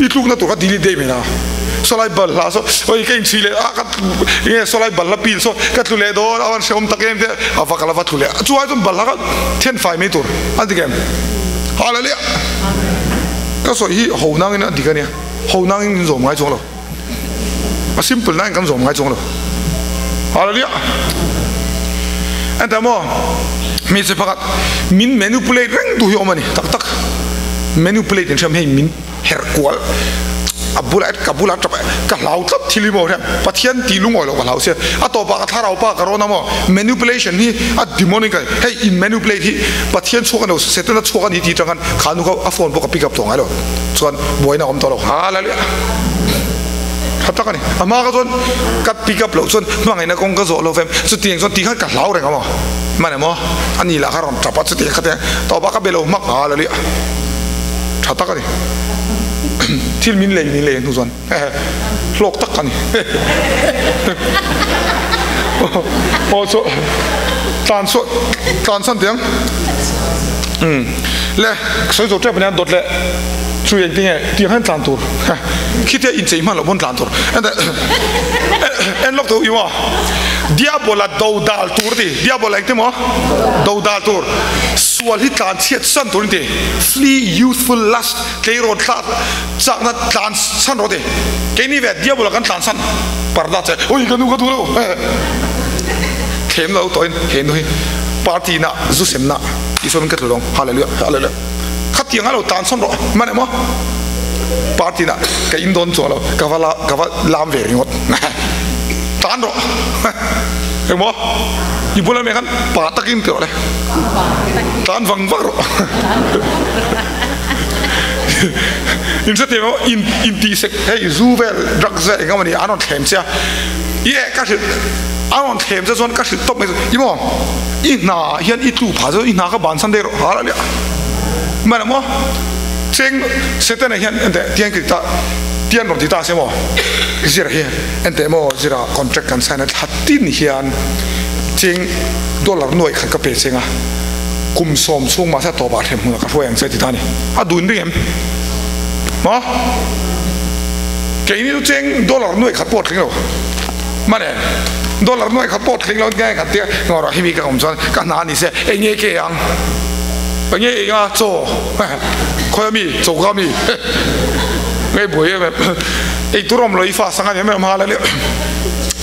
i tlukna tur kha delete daih mai la. Sawlai balhla saw oi ka inchhui leh a ka nge sawlai balhla pil saw ka tlu leh dawn a van hrehawm tak em te a va ka la va tlu leh chu ai chuan balhla kha then fai mai tur a dik em ha la liah. Ka sawi hi ho nangin a dik a nia ho nangin min zawm ngai chuang lo. A simple na in kan zawm ngai chuang lo. Hallelujah. Enta maw hmeichhe pakhat min manipulate reng tu hi awm a ni tak tak. Manipulate in hriam hei min her kual a bulah ka bulah tap ka hlau tlat thil hi maw hriam Pathian tih lungawi loh ka hlau sia a tawpah ka thlarau pa ka rawn a maw manipulation hi a demonic a ni hei in manipulate hi Pathian chhuak a ni lo Setana chhuak a ni tih atang khan kha nu kha a phone pawh ka pick up tawh ngai lo. Chuan buaina a awm tawh lo. Hallelujah. Tha tak a ni. A hma kha chuan ka pick up loh chuan hmangaihna kawng ka zawh lo vem. Chutiang chuan ti khan ka hlau reng a maw. Hman emaw a ni lah kha rawn tap a chutiang kha te tawpah ka be lo hmak. Hallelujah. Tha tak a ni. Thil min lei min lei hnu chuan hlawk tak a ni. Aw chu tlan chu tlan san tiang. Le sawi zo tep ania dawt leh chu engtin nge tiang hian tlan tur khitia inchei hman loh pawn tlan tur en lawk tawh imaw diabola do dal tur ti diabola engtin maw do dal tur sual hi tlan chhiat san tur inti flee youthful lust tleirawn thlak chakna tlan san rawh ti keini ve diabola kan tlan san parda che oi ka nu ka duh lo thlem lo tawhin he nu hi party na zu sem na Isua min ka tlu lawng hallelujah hallelujah khatiang a lo tan sawn rawh man emaw party na ka in dawn chuang lo ka va la ka va lam ve ringawt tan rawh engmaw i bula mi khan pa takin ti rawh le tan vang vang rawh in hre emaw in in tih sek hei zu vel drugs vel engemaw ni an rawn thlem che a i eh ka hrilh an rawn thlem che chuan ka hrilh tawp mai i maw I hna ah hian i tlu phah chuan i hna kha bansan daih rawh hal a nia. Hmana maw cheng Setana hian enteh tiang ki ta tian rawn ti ta se maw zira hi enteh maw zira contract kan sign a thla tin hian cheng dollar nuai khat ka pe cheng a kum sawm chhung mahse a tawpah hrem hmunah ka hruai ang che ti ta a ni. A dun ring em? Maw keini chu cheng dollar nuai khat pawh a tling lo. Mane, dollar nuai khat pawh thleng lo nge khat tia ngawrah hemi ka awm chuan ka hna ni se eng nge ke ang eng nge eng a chaw khawi ami choka ami nge buai em em ei tur awm lo i fa sang a ni em em ha la le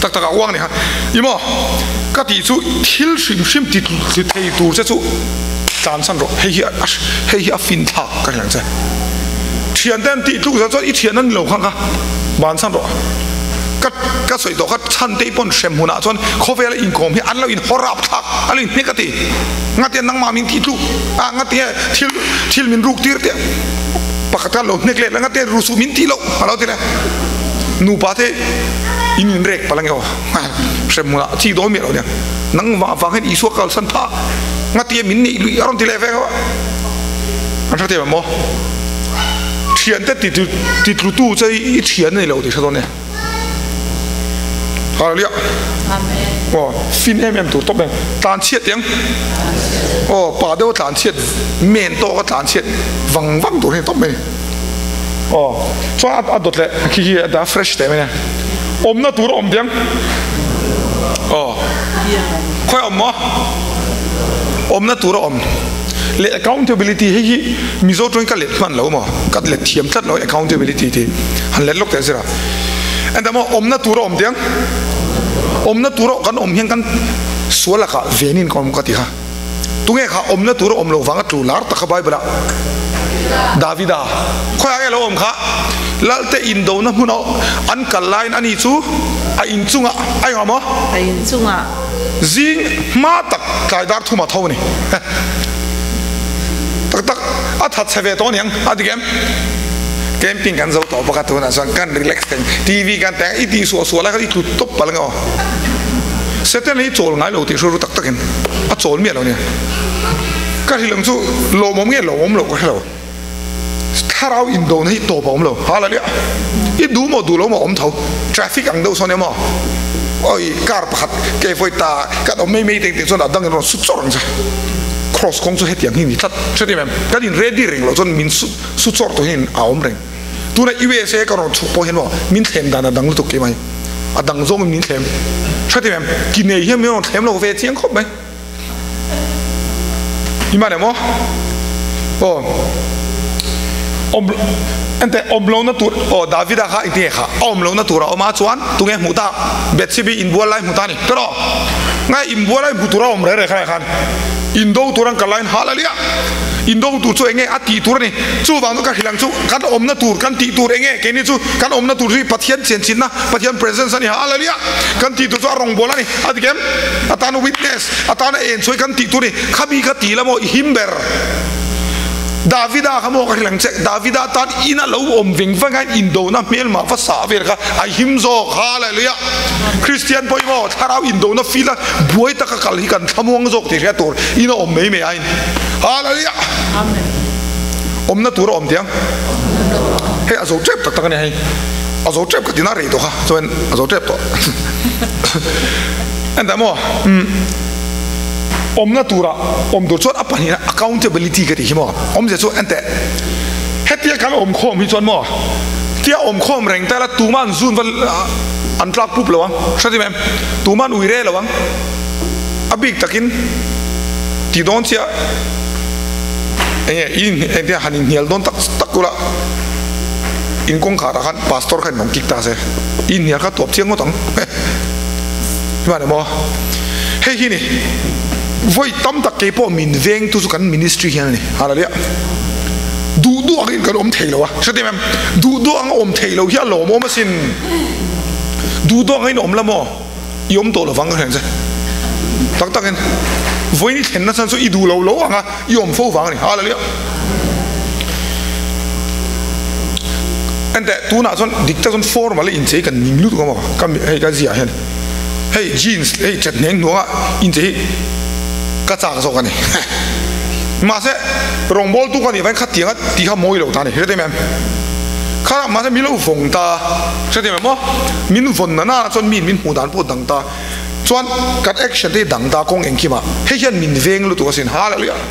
tak tak ah uang ni ha i maw ka tih chu thil hrim hrim ti thei tur che chu tlan san rawh hei hi hei hi a fin thlak ka hria ang che thian te an tih tluk zat chuan i thian an ni lo kha kha ban san rawh. Ka ka sawi tawh kha chhan te pawn hrem hunah chuan khawvela inkawm hi an lo inhaw rap thlak a lo inhnek a ti. Ngatia nangmah min tih tluk a ngatia thil thil min ruk tir teh pakhat khan lo hnek let la ngatia ru suh min tih loh a lo ti le. Nupa te in inrek palh ange aw hrem hunah chi dawn miah lo nia nangmah vang hian Isua kalsan phah ngatia min neih luih a rawn ti leh vek a an hre thei ang maw. Thiante ti tlutu che i thian a ni lo tih hre dawn e. Hallelujah. Aw, fin em em tur tawp em. Tlan chhiat tiang. Aw, pa deuh a tlan chhiat, men tawk a tlan chhiat vang vang tur hi tawp mai ni. Aw, chuan a dawt leh khi hi a dah fresh teh mai nia. Awmna tur a awm tiang. Aw. Khawi awm maw? Awmna tur a awm. Leh accountability hei hi Mizo tawngin ka let hman lo maw? Ka let thiam tlat lo accountability tih han let lawk teh zir a. Engtah maw awmna tur a awm tiang? Awmna tur a kan awm hian kan sual lakah venin ka awm ka ti kha. Tunge kha awmna tur a awm loh vanga tlu lar tak kha Bible ah? Davida. Khawiah nge lo awm kha? Lalte indona hmuna an kal laiin ani chu a inchungah a engah maw? A inchungah. Zing hma tak tlai dar thuma tho a ni. Tak tak a that chhe ve tawh aniang a dik em? Camping kan zo tawh bawk a tunah chuan kan relax thei TV kan teng i tih suah suah lai khan i tlu tawp palh ang aw. Satan hi chawl ngai lo tih hre ru tak takin a chawl miah lo nia. Ka hrilh ang chu lawmawm nge lawmawm loh ka hre lo. Thlarau indona hi tawp a awm lo. Hallelujah. I duh maw duh lo maw awm tho. Traffic ang deuh sawn emaw oi car pakhat ke vawi ta kan awm mai mai teng teng chuan a dangin rawn su chawrh ang che. Cross kawng chu hetiang hi ni tlat. Hre em? Kan in ready reng loh chuan min su su chawrh tawh hian a awm reng. Tuna USA ka rawn chhuk pawh hian maw min thlem dan a dang lutuk kei mai. A dang zawngin min thlem. Hre em? Ki nei hian min rawn thlem lo ve chiang khawp mai. I man em aw? Aw. Awm ente awm lohna tur aw Davida kha engtin nge kha a awm lohna tur a awm a chuan tunge hmuh ta Bethsebi inbual lai hmu ta ni tawh rawh. Ngai inbual lai hmu tur a awm reh reh kha khan indo tur an kal laiin Hallelujah! Indo tur chu enge a tih tur a ni. Chuvang chu ka hrilh ang chu kan awmna tur kan tih tur enge keini chu kan awmna tur hi Pathian chianchinna Pathian presence a ni Hallelujah! Kan tih tur chu a rawngbâwl a ni a ti kem? Atana witness, atana en chuai kan tih tur ni, khami kha ti la maw i him ber. Davida kha maw ka hrilh ang che, Davida tan ina lo awm veng veng a indona hmelmah va sah vel kha a him zawk, Hallelujah. Kristian pawh hi maw thlarau indona field a buai taka kal hi kan thlamuang zawk tih hriat tur ina awm mai mai ain. Hallelujah. Awmna tur a awm tiang. Hei a zo tep tak tak a ni hei. A zo tep ka ti na rei tawh kha chuan a zo tep tawh. Entah maw awmna tura awm tur chuan a pahnihna accountability ka tih hi maw awmzia chu enteh hetia kan awm khawm hi chuan maw tia awm khawm reng ta ila tuma an zun va an tlak pup lo ang hre ti em tuma an ui re lo ang a bik takin ti dawn chiah enge in engtia han inhnial dawn tak tak ula in kawngkhar ah khan pastor khan in rawn kick ta se inhnial kha tawp chiang ngawt ang. Hman emaw? Hei hi ni, vawi tam tak kei pawh min vengtu chu kan ministry hian a ni. Hallelujah. Duh duh angin kan awm thei lo a, hre em em? Duh duh anga awm thei lo hi a lawmawm asin. Duh duh angin awm la maw? I awm tawh lovang ka hre ang che. Tak takin, vawiin i thlenna chhan chu i duh lo lo anga i awm fo vang a ni. Hallelujah. Enteh, tunah chuan dik tak chuan formal a inchei kan ning lutuk a maw? Ka hei ka ziah hian hei jeans hei chat hneng hnuanga inchei hi ka chak zawk a ni. Mahse rawngbawltu ka nih vangin khatianga tih kha mawi lo ta a ni. Hre em em? Kha mahse min lo vawng ta. Hre em em aw? Min vawn na na chuan miin min hmuh dan pawh dang ta. Chuan kan action te hi dang ta kawng engkimah hei hian min veng lutuk asin. Hallelujah!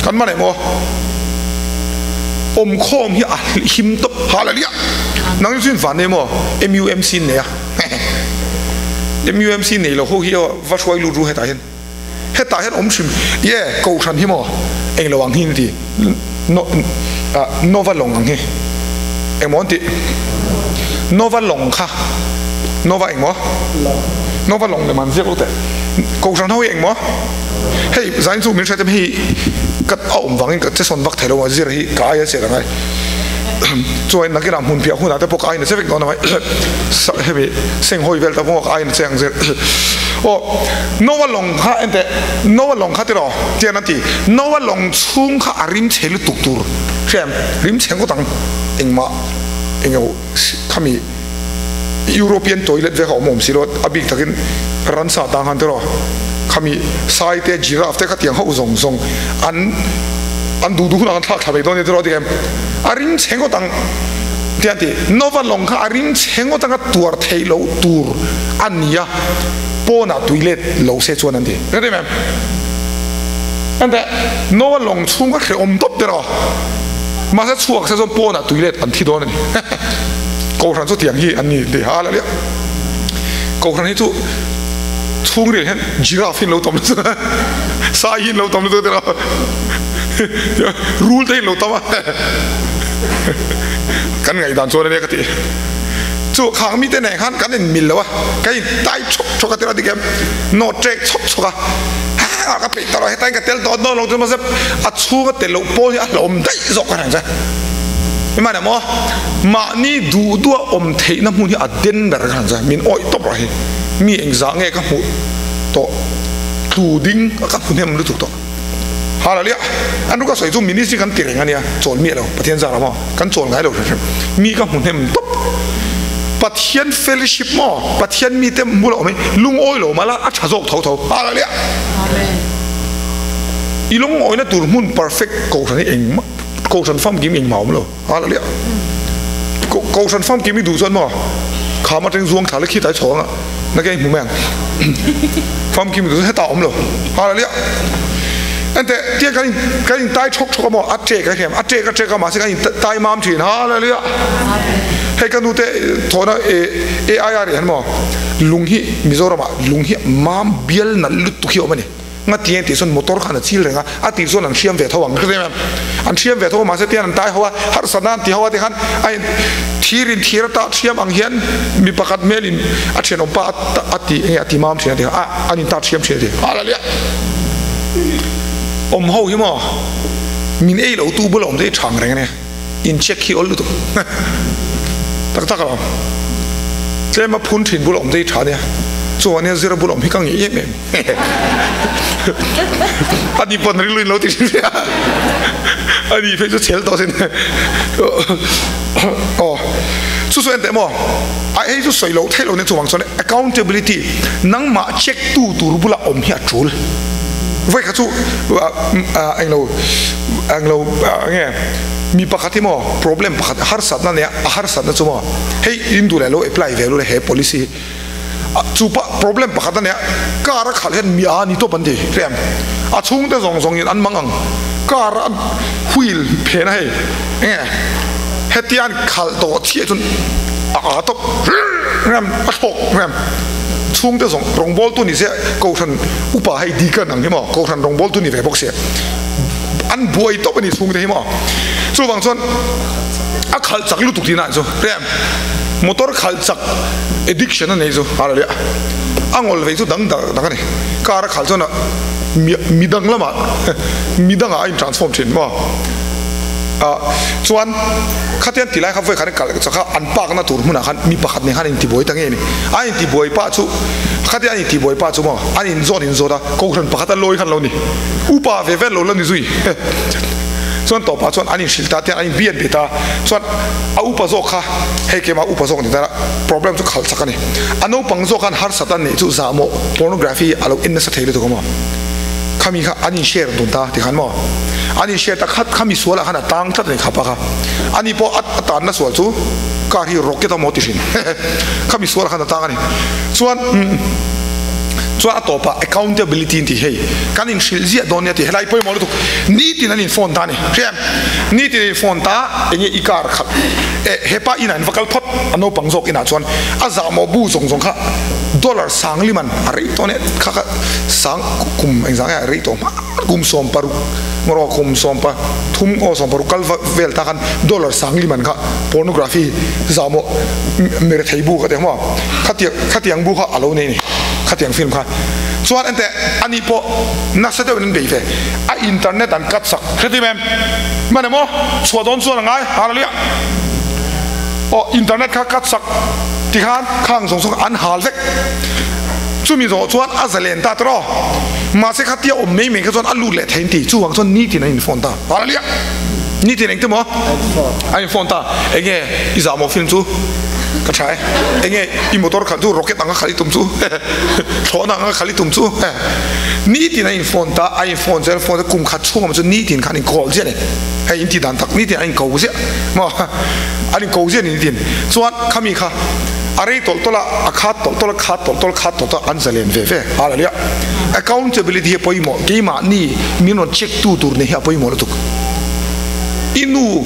Kan man em aw? Awmkhawm hi a him tawp. Hallelujah! Nang chu in van nei maw? MUMC in nei a. MUMC nei lo ho hi aw va hruai lut ru hetah hian. Hetah hian awm hrim. Ye, kohhran hi maw? Eng lo ang hi an ti. No, Nova lawng ang hi. Engmaw an tih? Nova lawng kha. Nova engmaw? Nova lawng lem an ziak lo teh. Kohhran ho hi engmaw? Hei zain chu min hriat em hei ka a awm vangin ka che sawn vak thei lo a zir hi ka aia chet angai chuan nakinah hmun piah hunah te pawh ka aina che vek dawn a hemi senghawi vel te pawh ka aina che ang zir aw Noah lawng kha enteh Noah lawng kha tiraw tian an ti Noah lawng chhung kha a rim chhe lutuk tur hria em rim chhe ngawt ang engmah engemaw khami European toilet vek a awm awm si lo a bik takin ransa tang han tiraw khami sai te giraffe te khatiang ho zawng zawng an an duh duh hunah an thlak thla mai dawn nia tiraw tiang a ring chhe ngawt ang tiang ti Nova lawng kha a ring chhe ngawt anga tuar theih loh tur a ni a pawnah tui let lo se chuan an ti ka ti em ente Nova lawng chhung kha hrehawm tawp tiraw mahse chhuak se chuan pawnah tui let an thi dawn a ni. Kohhran chu tiang hi an ni tih a la liah. Kohhran hi chu Chhungril hian giraffe hi an lo tam lutuk a, sai hi an lo tam lutuk a tiraw rul te hi an lo tam a kan ngaihdan chuan ania ka ti. Chu khang mite nen khan kan inmil lo a, kan intai chhawk chhawk a tiraw dik em nawt trek chhawk chhawk a, ha ka peih ta lo hetain ka tel dawn dawn lo chu mahse a chhunga tel loh pawl hi a hlauhawm daih zawk ka reng che. Hmanah maw mahni duh duha awm theihna hmun hi a den ber ka reng che, min awih tawp rawh hi. Mi engzah nge ka hmuh tawh tlu ding ka hmu hnem lutuk tawh. Hallelujah! An ru ka sawi chu ministry kan ti reng ania, chawl miah lo, Pathian zar ah maw kan chawl ngai lo hrim hrim. Mi ka hmu hnem tawp. Pathian fellowship maw Pathian mite bulah awm hi lungawi lo mah la a tha zawk tho tho. Hallelujah! I lungawina tur hmun perfect kohhran hi engmah kohhran famkim engmah a awm lo. Hallelujah! Kohhran famkim i duh chuan maw kham atang zuang thla la khi tlai chho anga na ke hmu mai ang. Famkim i duh chuan hetah a awm lo. Hallelujah! Ente tiang kan in kan in tai chhawk chhawk a maw a ṭek a hriam a ṭek a ṭek a mahse kan in tai mam ṭhin. Hallelujah! Hei ka nute thawhna AIR hian maw lung hi Mizoramah lung hi mam bial nalh lutuk hi a awm a ni. Nga ti ang tih chuan motor khan a chil reng a, a tih chuan an hriam ve tho ang ka ti em em. An hriam ve tho a mahse tian an tai ho a, harsatna an ti ho a tikhan a in thir in thir a tah hriam ang hian mi pakhat hmel in a thianawm pa a ti enge a ti mam thin a ti a, an in tah hriam thin a ti. Hallelujah! Awm ho hi maw min ei lo tu bula awm te hi thang reng a nia, in check hi awl lutuk tak tak alawm. Tlem a phun thin bula awm te hi tha ania, chuan ania zira bula awm hi ka ngei em em. A ni pawn rilru in lo ti hrim hrim a, a ni phei chu chhel tawh sin. Aw chu chu enteh maw a hei chu sawi loh theih loh nen chuvang chuan accountability nangmah check tu tur bulah awm hi a tul. Vawi kha chu englo englo nge mi pakhat hi maw problem pakhat harsatna nei a, a harsatna chu maw hei in duh leh lo apply ve lu le he policy hi. Chu pah problem pakhat a nia, car a khalh hian mi a ni tawp an ti hrem. A chhungte zawng zawng in an mang ang. Car a wheel phen a hei enge hetia an khalh tawh chiah chuan a a tawp hrem a thlawk hrem. Chhungte zawng rawngbawl tu ni se kohhran upa hei deacon ang hi maw kohhran rawngbawl tu ni ve bawk sia an buai tawp a ni chhungte hi maw. Chuvang chuan a khalh chak lutuk tihna chu hrem. Motor khalh chak addiction a nei chu a la a ngawl vei chu dang dang a ni. Car a khalh chuan a mi dang lamah mi dangah a in transform thin maw. Ah chuan khatiang ti lai kha vawi khat an kalh chak a an park na tur hmunah khan mi pakhat nen khan an intibuai ta ngei a ni. A intibuai pah chu khatiang an intibuai pah chu maw an inzawt inzawt a kohhran pakhat a lawi khan lo ni. Upa ve vel lo la ni zui. Chuan tawpah chuan an inhrilh ta tiang an inbian beh ta chuan a upa zawk kha hei keimah upa zawk ni ta problem chu khalh chak a ni. A naupang zawk khan harsat an neih chu zahmawh pornography a lo en nasa thei lutuk a maw? Khami kha an in share dun ta tikhan maw? An in share ta khat khami sualah khan a tang tlat a ni khapa kha. Ani pawh a tanna sual chu car hi rocket a maw ti hrin khami sualah khan a tang a ni. Chuan Chuan a tawpah accountability an ti hei kan inhrilh ziah dawn nia tih helai pawimawh lutuk nitin an in phone ta a ni hriam nitin an in phone ta enge i car khat eh hepa inah in va kal phawt a naupang zawk inah chuan a zahmawh bu zawng zawng kha dollar sang liman a rei tawh ania kha kha sang kum engzah nge a rei tawh hma kum 60 ngawrh kum 13 aw 60 kal vel ta khan dollar sang liman kha pornography zahmawh mirethei bu ka ti ang maw khatiang khatiang bu kha a lo nei a ni khatiang film kha chuan enteh ani pawh nasa deuhin an bei ve a internet an cut sak hretim em hman emaw chhuah dawn chuan a ngai hallelujah aw internet kha cut sak tikhan khang zawng zawng an hal vek chumi zawh chuan a zalen ta tawh mahse khatia awm mai mai kha chuan a lut leh thei an ti chuvang chuan nitin an in phone ta hallelujah nitin engte maw an in phone ta enge i zahmawh film chu Ka tha e. Enge i motor khalh chu rocket anga khalh i tum chu thlawhna anga khalh i tum chu nitin a in phone ta a in phone zel phone kum khat chhung awm chu nitin khan in call ziah ni hei in ti dan tak nitin an in ko ziah maw an in ko ziah ni nitin chuan khami kha a rei tawlh tawlh a a khat tawlh tawlh a khat tawlh tawlh khat tawlh tawlh an zalen ve ve hallelujah accountability hi a pawimawh keimahni min rawn check tu tur nei hi a pawimawh lutuk i nu.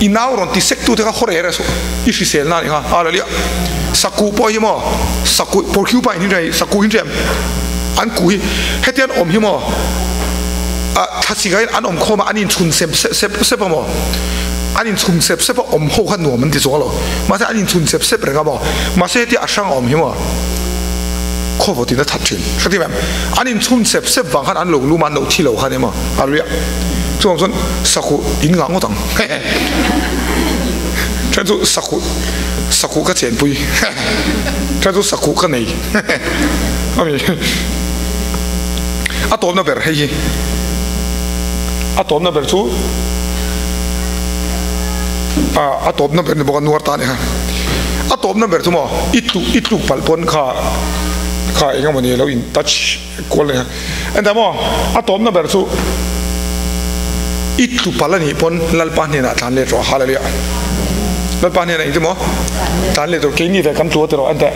I nau rawn ti sek tu te kha haw reh reh suh. I hrisel na nih kha. Hallelujah. Sakuh pawh hi maw sakuh porcupine hi hrei sakuh hi hrem an kuh hi hetian awm hi maw ah thlasik ah hian an awm khawm a an inchhun sep sep sep a maw an inchhun sep sep a awm ho kha nuam an ti chuang lo mahse an inchhun sep sep reng a maw mahse hetia a hrang awm hi maw khawvawt in a that thin hre em an inchhun sep sep vang khan an lo lum a an lo thi lo kha nia maw hallelujah chuvang chuan sakuh in ngah ngawt ang then chu sakuh Sakuh ka chenpui Tha chu sakuh ka nei Ami A tawpna ber hei hi A tawpna ber chu A tawpna ber ni bawk a nuar ta ni kha A tawpna ber chu maw i tluk i tluk palh pawn kha kha eng emaw ni lo in touch kual ni kha Engtah maw a tawpna ber chu i tlu palh a nih pawn Lalpa hnenah tlan let rawh Hallelujah Lalpa hnenah engti maw tlan let rawh keini ve kan tlu a ti rawh enteh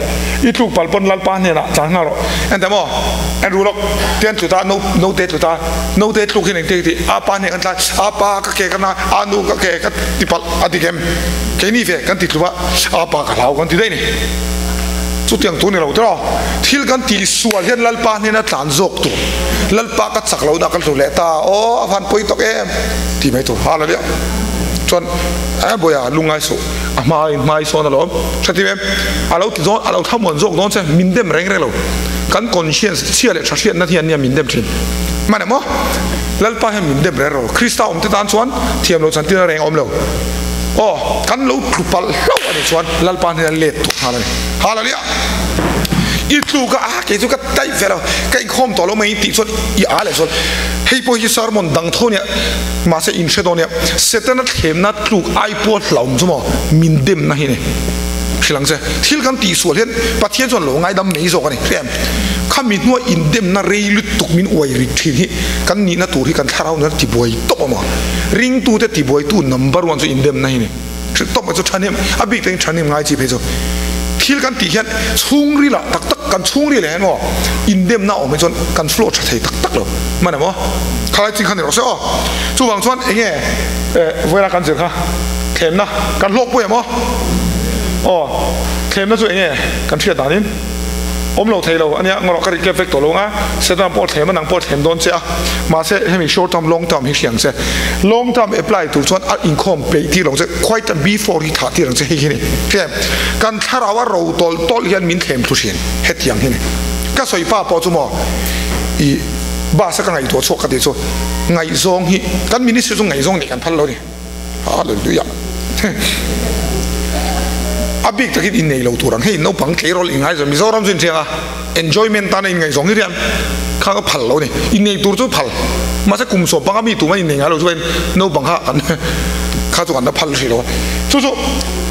i tluk palh pawn Lalpa hnenah tlan nghal rawh enteh maw en ru lawk te an tlu ta no note tlu ta note tluk hian engti ti a pa hneh kan tlai a pa ka ke ka na a nu ka ke ka ti palh a ti kem keini ve kan ti tlu a a pa ka hlau kan ti daih ni. Chutiang tur ni lo tiraw? Thil kan tih sual hian Lalpa hnena tlan zawk tur. Lalpa ka chak lo dah ka hlu leh ta, aw a van pawi tawk em tih mai tur. Hallelujah. Chuan eh bawiha lungngai suh, a hma in hma i sawn alawm. Hre ti em? A lo ti dawn, a lo thlamuan zawk dawn che, min dem reng reng lo. Kan conscience chhia leh tha hriatna hian nia min dem thin. Hman em aw? Lalpa hian min dem reng reng lo. Krista awmte tan chuan thiam lo chantirna reng a awm lo. Aw, kan lo tlu palh hlauh a nih chuan Lalpa hnena let tuk nghal a ni. Hallelujah! I tluk a, ah kei chu ka taih ve lo, ka inkhawm tawh lo mai tih chuan i a leh chuan hei pawh hi sermon dang tho nia, mahse in hre dawn nia, Setana thlemna tluk ai pawh hlauhawm chu maw min demna hi a ni. Hrilh ang che, thil kan tihsual hian Pathian chuan lo ngaidam mai zawk a ni. Hria em? Khami hnua indemna rei lutuk min uai rit thin hi kan nihna tur hi kan thlarau nuna tibuai tawp a maw? Ringtute tibuaitu number one chu indemna hi ni. Hrilh tawp mai chu thahnem, a bik takin thahnem ngai chi phei chu. Thil kan tih hian chhungril ah tak tak kan chhungril ah hian maw indemna a awm hi chuan kan flow tha thei tak tak lo. Hman em aw? Khalai ching kha ni rawh se aw. Chuvang chuan eng nge vawiina kan zir kha thlemna kan hlawkpui em aw? Aw thlemna chu eng nge kan hriat danin? Awm lo thei lo ania, ngawrh ka recap vek tawh lo anga, Satan pawh thlem a nang pawh thlem dawn che a, mahse hemi short term long term hi hria ang che, long term apply tur chuan a inkhawm peih tir lo ang che, quite a before hi thah tir ang che hei hi ni, hria em? Kan thlarau a ro tawlh tawlh hian min thlem thu hrin hetiang hi ni. Ka sawi pa pawh chu maw i bus a ka ngaihtuah chhuak ka tih chu ngaihzawng hi kan ministry chu ngaihzawng neih kan phal lo ni. Hallelujah. A bik takin innei lo tur ang hei naupang tleirawl inngaizawng Mizoram chu inhriang a enjoyment tana inngaizawng hi rian kha ka phal lo ni innei tur chu phal mahse kum sawm panga mi tuma innei ngai lo chuan naupang kha kan kha chu kan la phal hrih lo a chu chu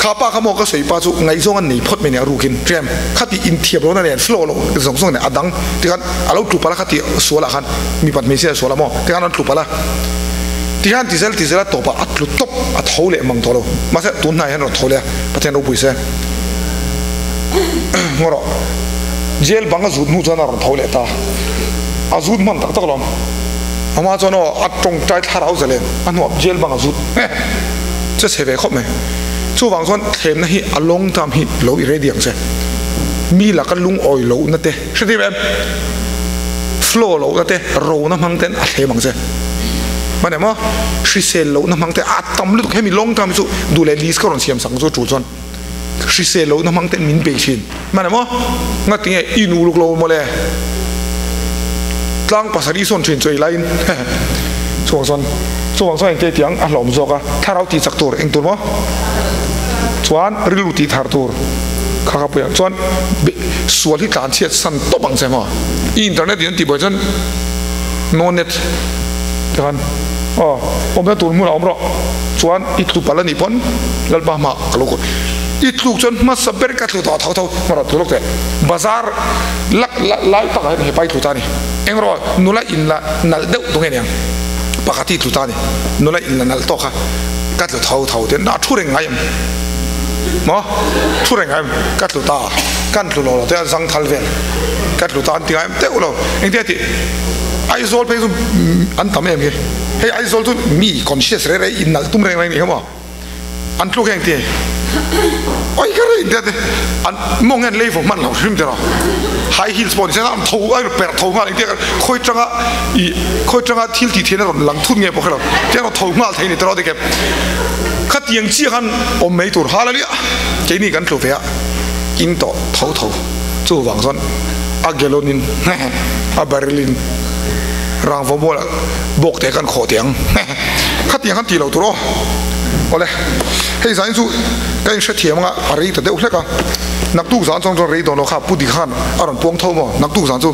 kha pa kha maw ka sawi pa chu ngaihzawng an nei phawt mai nia rukin rian khati inthiam lohna nen flow lo zawng zawng nen a dang tikhan a lo tlu palh a khati sualah khan mipat hmeichhia sualah maw tikhan an tlu palh a. Tihian ti zel ti zel a tawpah a tlu tawp a tho leh mang tawh lo. Mahse tun hnaiah hian rawn tho leh a, Pathian ropui se. Ngaw rawh, jail bang a zut hnu chuan a rawn tho leh ta. A zut hman tak tak alawm. Amah chuan aw a tawngtai thlarau zalen a hnuah jail bang a zut eh che chhe ve khawp mai. Chuvang chuan thlemna hi a long term hi lo i ready ang che. Mi laka lungawi lohna te hretir em? Flow lohna te rona hmang ten a thlem ang che. Hman em aw? Hrisel lohna hmang te a tam lutuk hemi long term hi chu duh leh list ka rawn siam sak chu tul chuan hrisel lohna hmang ten min bei thin. Hman em aw? Ngati nge i nu luk lo mawle tlang pasarih sawn thin chu ei laiin chuvang chuan chuvang chuan engte tiang a hlawm zawk a thlarau tih chak tur eng tur maw chuan rilru tih thar tur kha kha pawih ang chuan sual hi tlan chhiat san tawp ang che maw i internet in an tih buai chuan No net te khan aw awmna tur hmunah awm rawh chuan i tlu palh a nih pawn Lalpa hma ka lo kawt i tluk chuan hmasa ber ka tlu tawh tho tho hma rawh tlu lawk teh bazar lak lai takah hian hepa i tlu ta a ni eng rawh nula in la nalh deuh tu nge niang pakhat hi tlu ta a ni nula in la nalh tawk kha ka tlu tho tho te a thu reng ngai em maw thu reng ngai em ka tlu ta kan tlu lo lo te a zang thal vel ka tlu ta an ti ngai em teuh lo engtia tih. Aizawl phei chu an tam em hi. Hei Aizawl chu mi conscious reng reng in nalh tum reng reng nih kha maw. An tluk heng ti oi ka rei te an mawng hian lei vo hman lo hrim tiraw high heels pawh ni se an tho a per tho nghal engtia khawi tanga i khawi tanga thil tih theihna rawn lang thut nge pawh kha lo tiang rawn tho nghal thei ni tiraw tikhe khatiang chiah khan awm mai tur hallelujah keini kan tlu ve a in tawh tho tho chuvang chuan a gallon in a barrel in rangvaw mual ah bawk te kan khawh teh ang khatiang khan tih loh tur aw awle hei zan chu ka in hrethiam anga a rei ta deuh hlek a naktuk zan chuan chuan rei dawn lo kha pu dik khan a rawn puang tho maw naktuk zan chu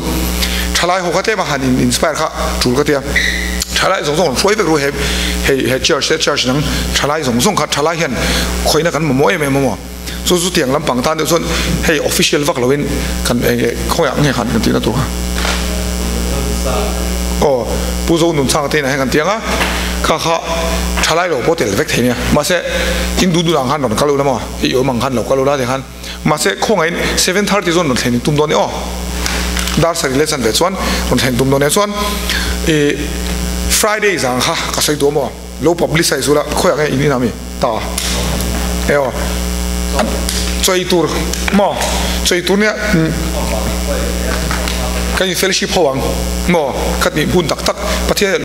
thalai ho kha tlem a han in inspire kha tul ka tia thalai zawng zawng rawn hruai vek ru he hei he church te church dang thalai zawng zawng kha thalai hian khawihna kan mamawh em em a maw chu chu tiang lampang tan deuh chuan hei official vak loin kan eng nge khawiah nge khan kan tihna tur kha aw pu zo nun chhang te inah hian kan tiang a kha kha thalai lo pawh tel vek thei nia mahse in duh duh ang khan rawn kal ula maw i awm ang khan lo kal ula tikhan mahse khawngaih 7:30 zawn rawn thlen in tum dawn e aw dar sarih leh chanve chuan rawn thlen tum dawn e chuan ih Friday zang kha ka sawi duh a maw. Lo publicize ula khawiah nge in inah mi ta e aw chawi tur maw chawi tur nia kan in fellowship ho ang maw khat nih hun tak tak Pathian.